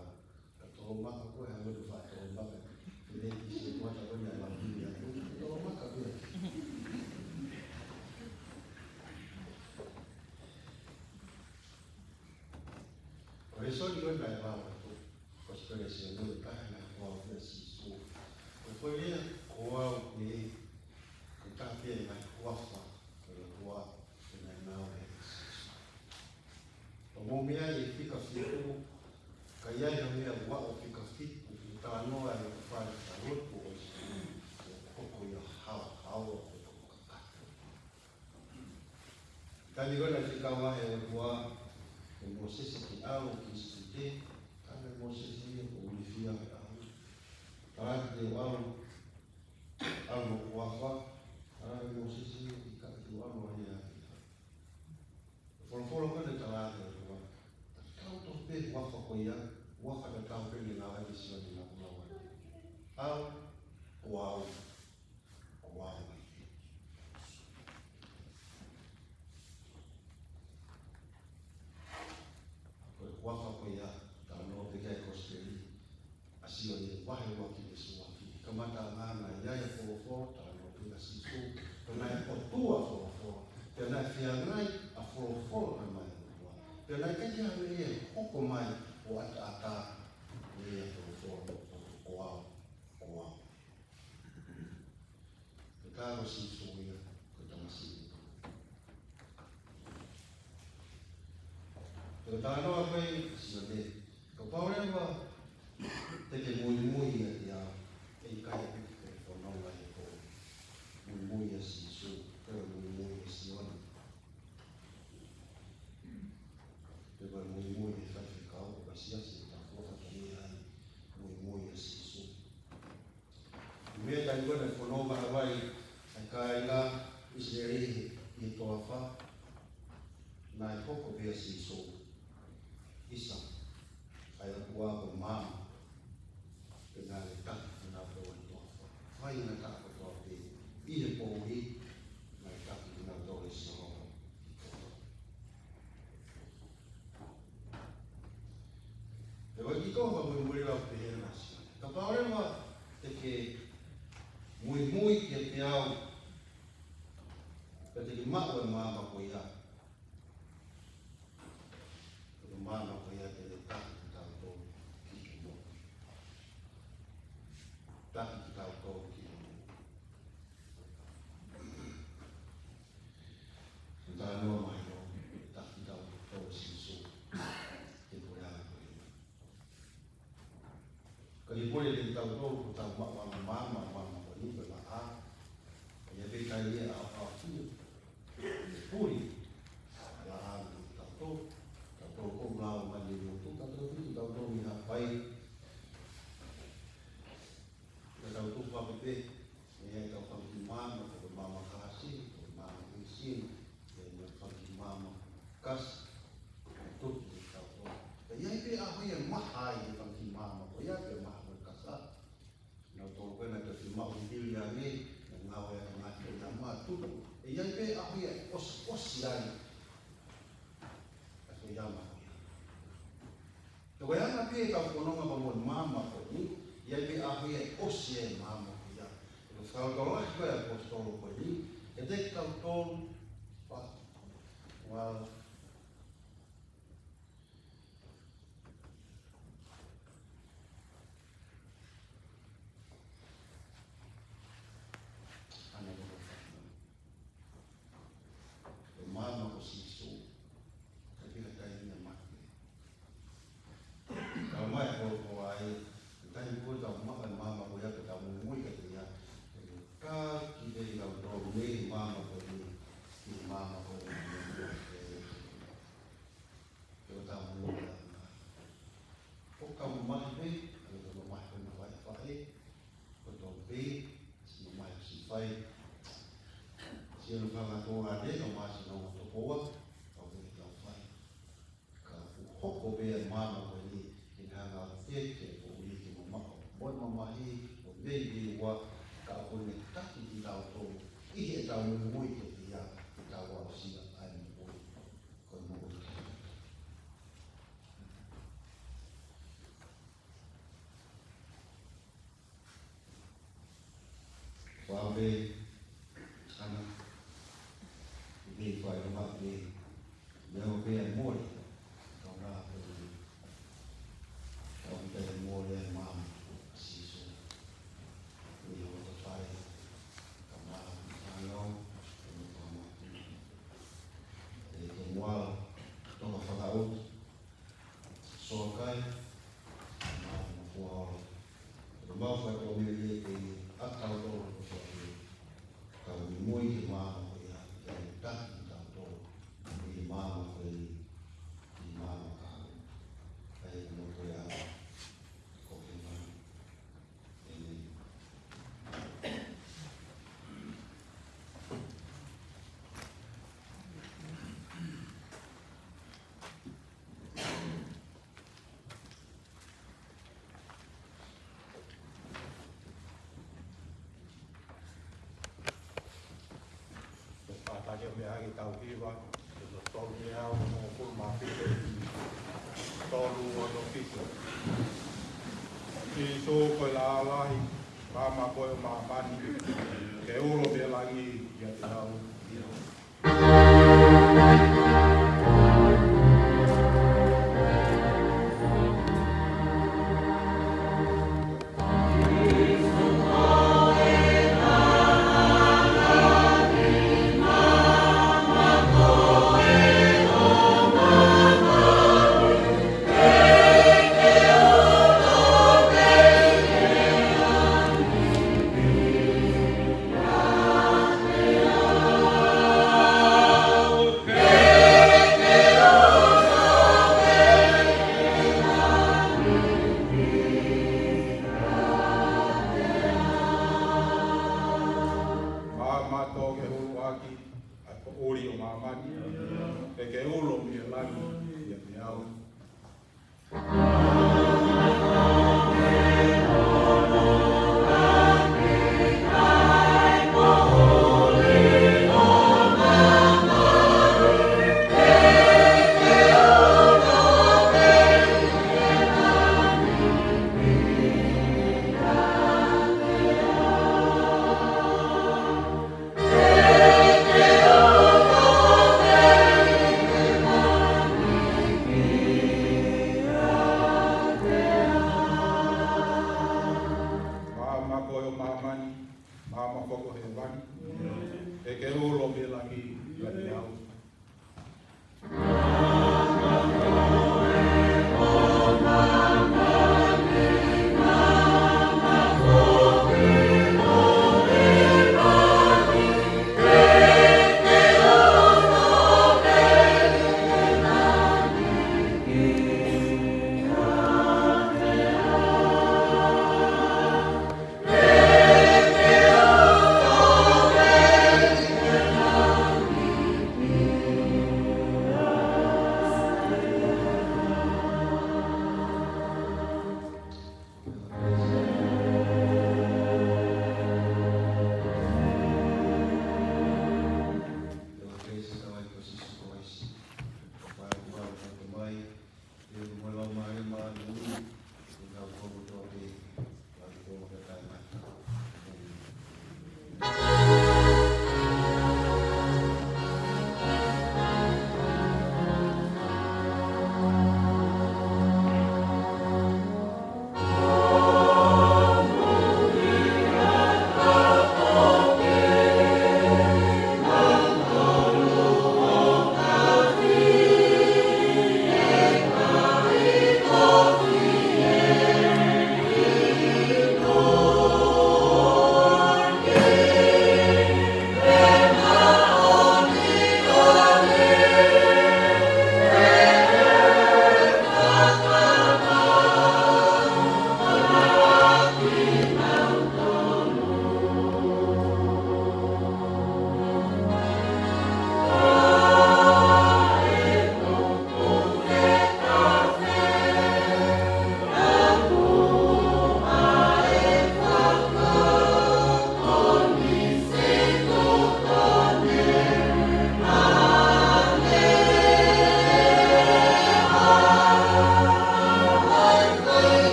Ka tō maka ko e hanga te fai tō maka. Ke le ki se ko ta ko ia la ia. Tō maka ko ia. Ko e lēsoni ko ē naʻe lau atu, ko e lēsoni ko ē naʻe lau atu ʻe Sīsū. Ko e lea ko au ē, ko e taha pē ngaahi huafa, ko e huafa, ko e ngaahi ngāue ʻa Sīsū. ʻO mou meaʻi e fika fitu, ka ʻi ai ha meʻa ʻoku fika fitu, ʻoku talanoa ai ʻoku fai ka lotu ʻo Sīsū, ʻoku hoko ia hala, hala, ʻoku hoko kakato. Taimi ko ē naʻe fekau ai ʻe he ʻOtua ʻa Mōsese ke ʻalu ki ʻIsipite, ka naʻe Mōsese ia ʻoku ilifia he ʻaho. Tala atu te u ʻalu, ʻalu mo e huafa, tala ʻe Mōsese ia ʻikai te u ʻalu ʻaʻahi. Folofola ko ē naʻe tala atu ʻe he ʻOtua, tatau tofu pē huafa ko ia, huafa tatau pē ne ngāue ʻa Sīsū ne ngāue ʻaʻana. ʻAlu, ʻo ʻalu. Ko au. Ko e huafa ko ia, talanoa pē ki ai e kosipeli, ʻa Sione vahe ua ki he veesi ua ki he kamataʻanga naʻe ʻi ai ʻa Folofola, talanoa pē kia Sīsū, pea naʻe ʻOtua ʻa Folofola, pea naʻe feangai ʻa Folofola pea mo e ʻOtua, pea naʻe ʻikai ke ʻi ai ha meʻa ia ʻe hoko mai ʻo ʻataʻatā, ʻa ia ʻa Folofola, ko au, ko au. Ko e tala ʻa Sīsū ia, ko e tamasiʻi. Ko e talanoa ko ē, Sione, kapau leva te ke muimui ʻiate au, ʻe ʻikai te ke fononga he ko e muimui ʻa Sīsū, ko e muimui ʻa Sione. Pe ko e muimui ʻa e faifekau, ʻa e siasi, ʻa e taupotu, ka ke ʻi ai, muimui ʻa Sīsū. Meʻa taimi ko ē naʻe fononga mai ai ʻa e kāinga ʻIsileli ʻi he toafa, naʻe hoko pē ʻa Sīsū ʻisa, ʻa e ʻOtua ko e maama, pea naʻe taki kinautolu ʻe he toafa. Faingataʻa kotoa pē ʻi he poʻuli, naʻe taki kinautolu ʻe Sihova. Pea ʻoku ʻikai ko ha muimui lau pehē ʻa Sione. Kapau leva te ke muimui kiate au, pea te ke maʻu e maama ko ia. Ko e maama ko ia te ne taki kitautolu ki he moʻui. Taki kitautolu ki he moʻui. Mole le tau tau ko tau maʻu ʻa e maama, maama ko eni ko e laʻā. ʻA ia pē ʻikai ia ʻaoʻaofia. Puli. Laʻā mo tautolu. Tautolu ko lau mai ni mo tu tautolu tu tautolu ni Haʻapai. Ka tau tu pa pepe. ʻE tau fanga kiʻi maama, ko e maama kasi, ko e maama isi, ʻe mo e fanga kiʻi maama kasi. Tuku tautolu. ʻE ʻi ai pē ʻaho ia ʻe maha ai e fanga kiʻi maama, ko ia pē maha mo e kasa. Nau tolu ko ena te fiemaʻu ʻi Pili ange, na ngāue ʻa e ngaahi ko ia mā tuku. ʻE ʻi ai pē ʻaho ia ʻe ʻosi, ʻosi ai. ʻA ko ia mā ko ia. Ko e anga pē ʻetau fononga pea mo e maama ko eni, ʻi ai pē ʻaho ia ʻe ʻosi ai e maama ko ia. Ko e fakaʻotua lahi ko ē ʻa e ʻaposetolo ko eni, ʻe te kau tolu, pa, well, ʻa e maama ko Sīsū, ka pika tai ia mate. Ka mai ko ko ai, tai ko tau maʻu e maama ko ia pea tau muimui kiate ia. Ka ki te tau tau mei maama ko eni, ki maama ko eni. Ko tau muimui kiate ia. Ko ka mamahi pē, ʻa ia ko mamahi pē na fai fai. Ko tau pē, si mamahi si fai. Si ʻoku fanga tō ane, ka mā si nonga topoa, ka pē tau fai. Ka ʻoku hoko pē ʻa e maama ko eni, ke ne hanga ʻo teke, ko uli ke mamaʻo. Mo e mamahi, ʻo mei mei ua, ka ʻoku ne taki kitautolu, ʻi heʻetau muimui kiate ia, ke tau aʻusia ʻa e moʻui. Ko e moʻui. Fāpē, ana, ʻi he fai o maʻu pē, meʻa o pē ʻa e mole, kau nā pē, kau pē ʻa e mole ʻa e maama, Sīsū. ʻI he ʻoto fai, ka mā, ka ngau, ka mā, ka mā. ʻE ke muala, toka fakaʻotu, Soakai, maama ko au. Ko mau fai ko mele ke ʻi ʻa tautolu ko soakai. Ka muimui ke maama ko ia, ke taki tautolu. Ke maama ko ia, ke maama ka. Ai mo ko ia, ko ke maama. Pātake o meʻa ki tau hiva, ko tolu mea o mo kulu mā pite, tolu ono fitu. Sīsū ko e laʻā lahi, maama ko ē ʻo māmani, ke ulo mei langi ʻiate au. Maama tō ke ʻuluaki, ʻa e poʻuli ʻo māmani, pea ke ulo mei langi ʻiate au.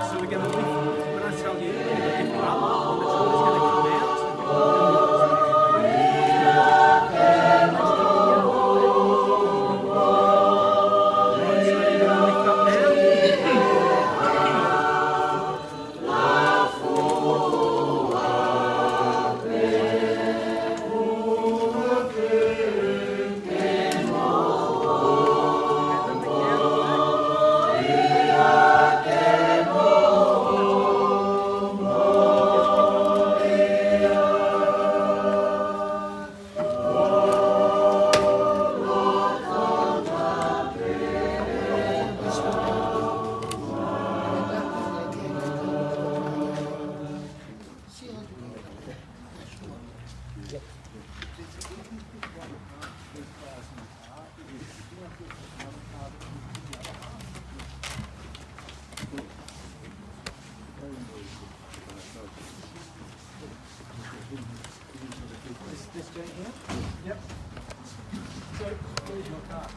So we're gonna lift, when I tell you, lift up, the cord is gonna come out. So you're gonna lift up now. This, this joint here? Yep. So, where's your car?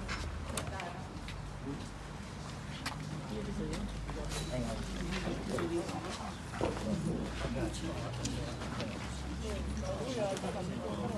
Hang on.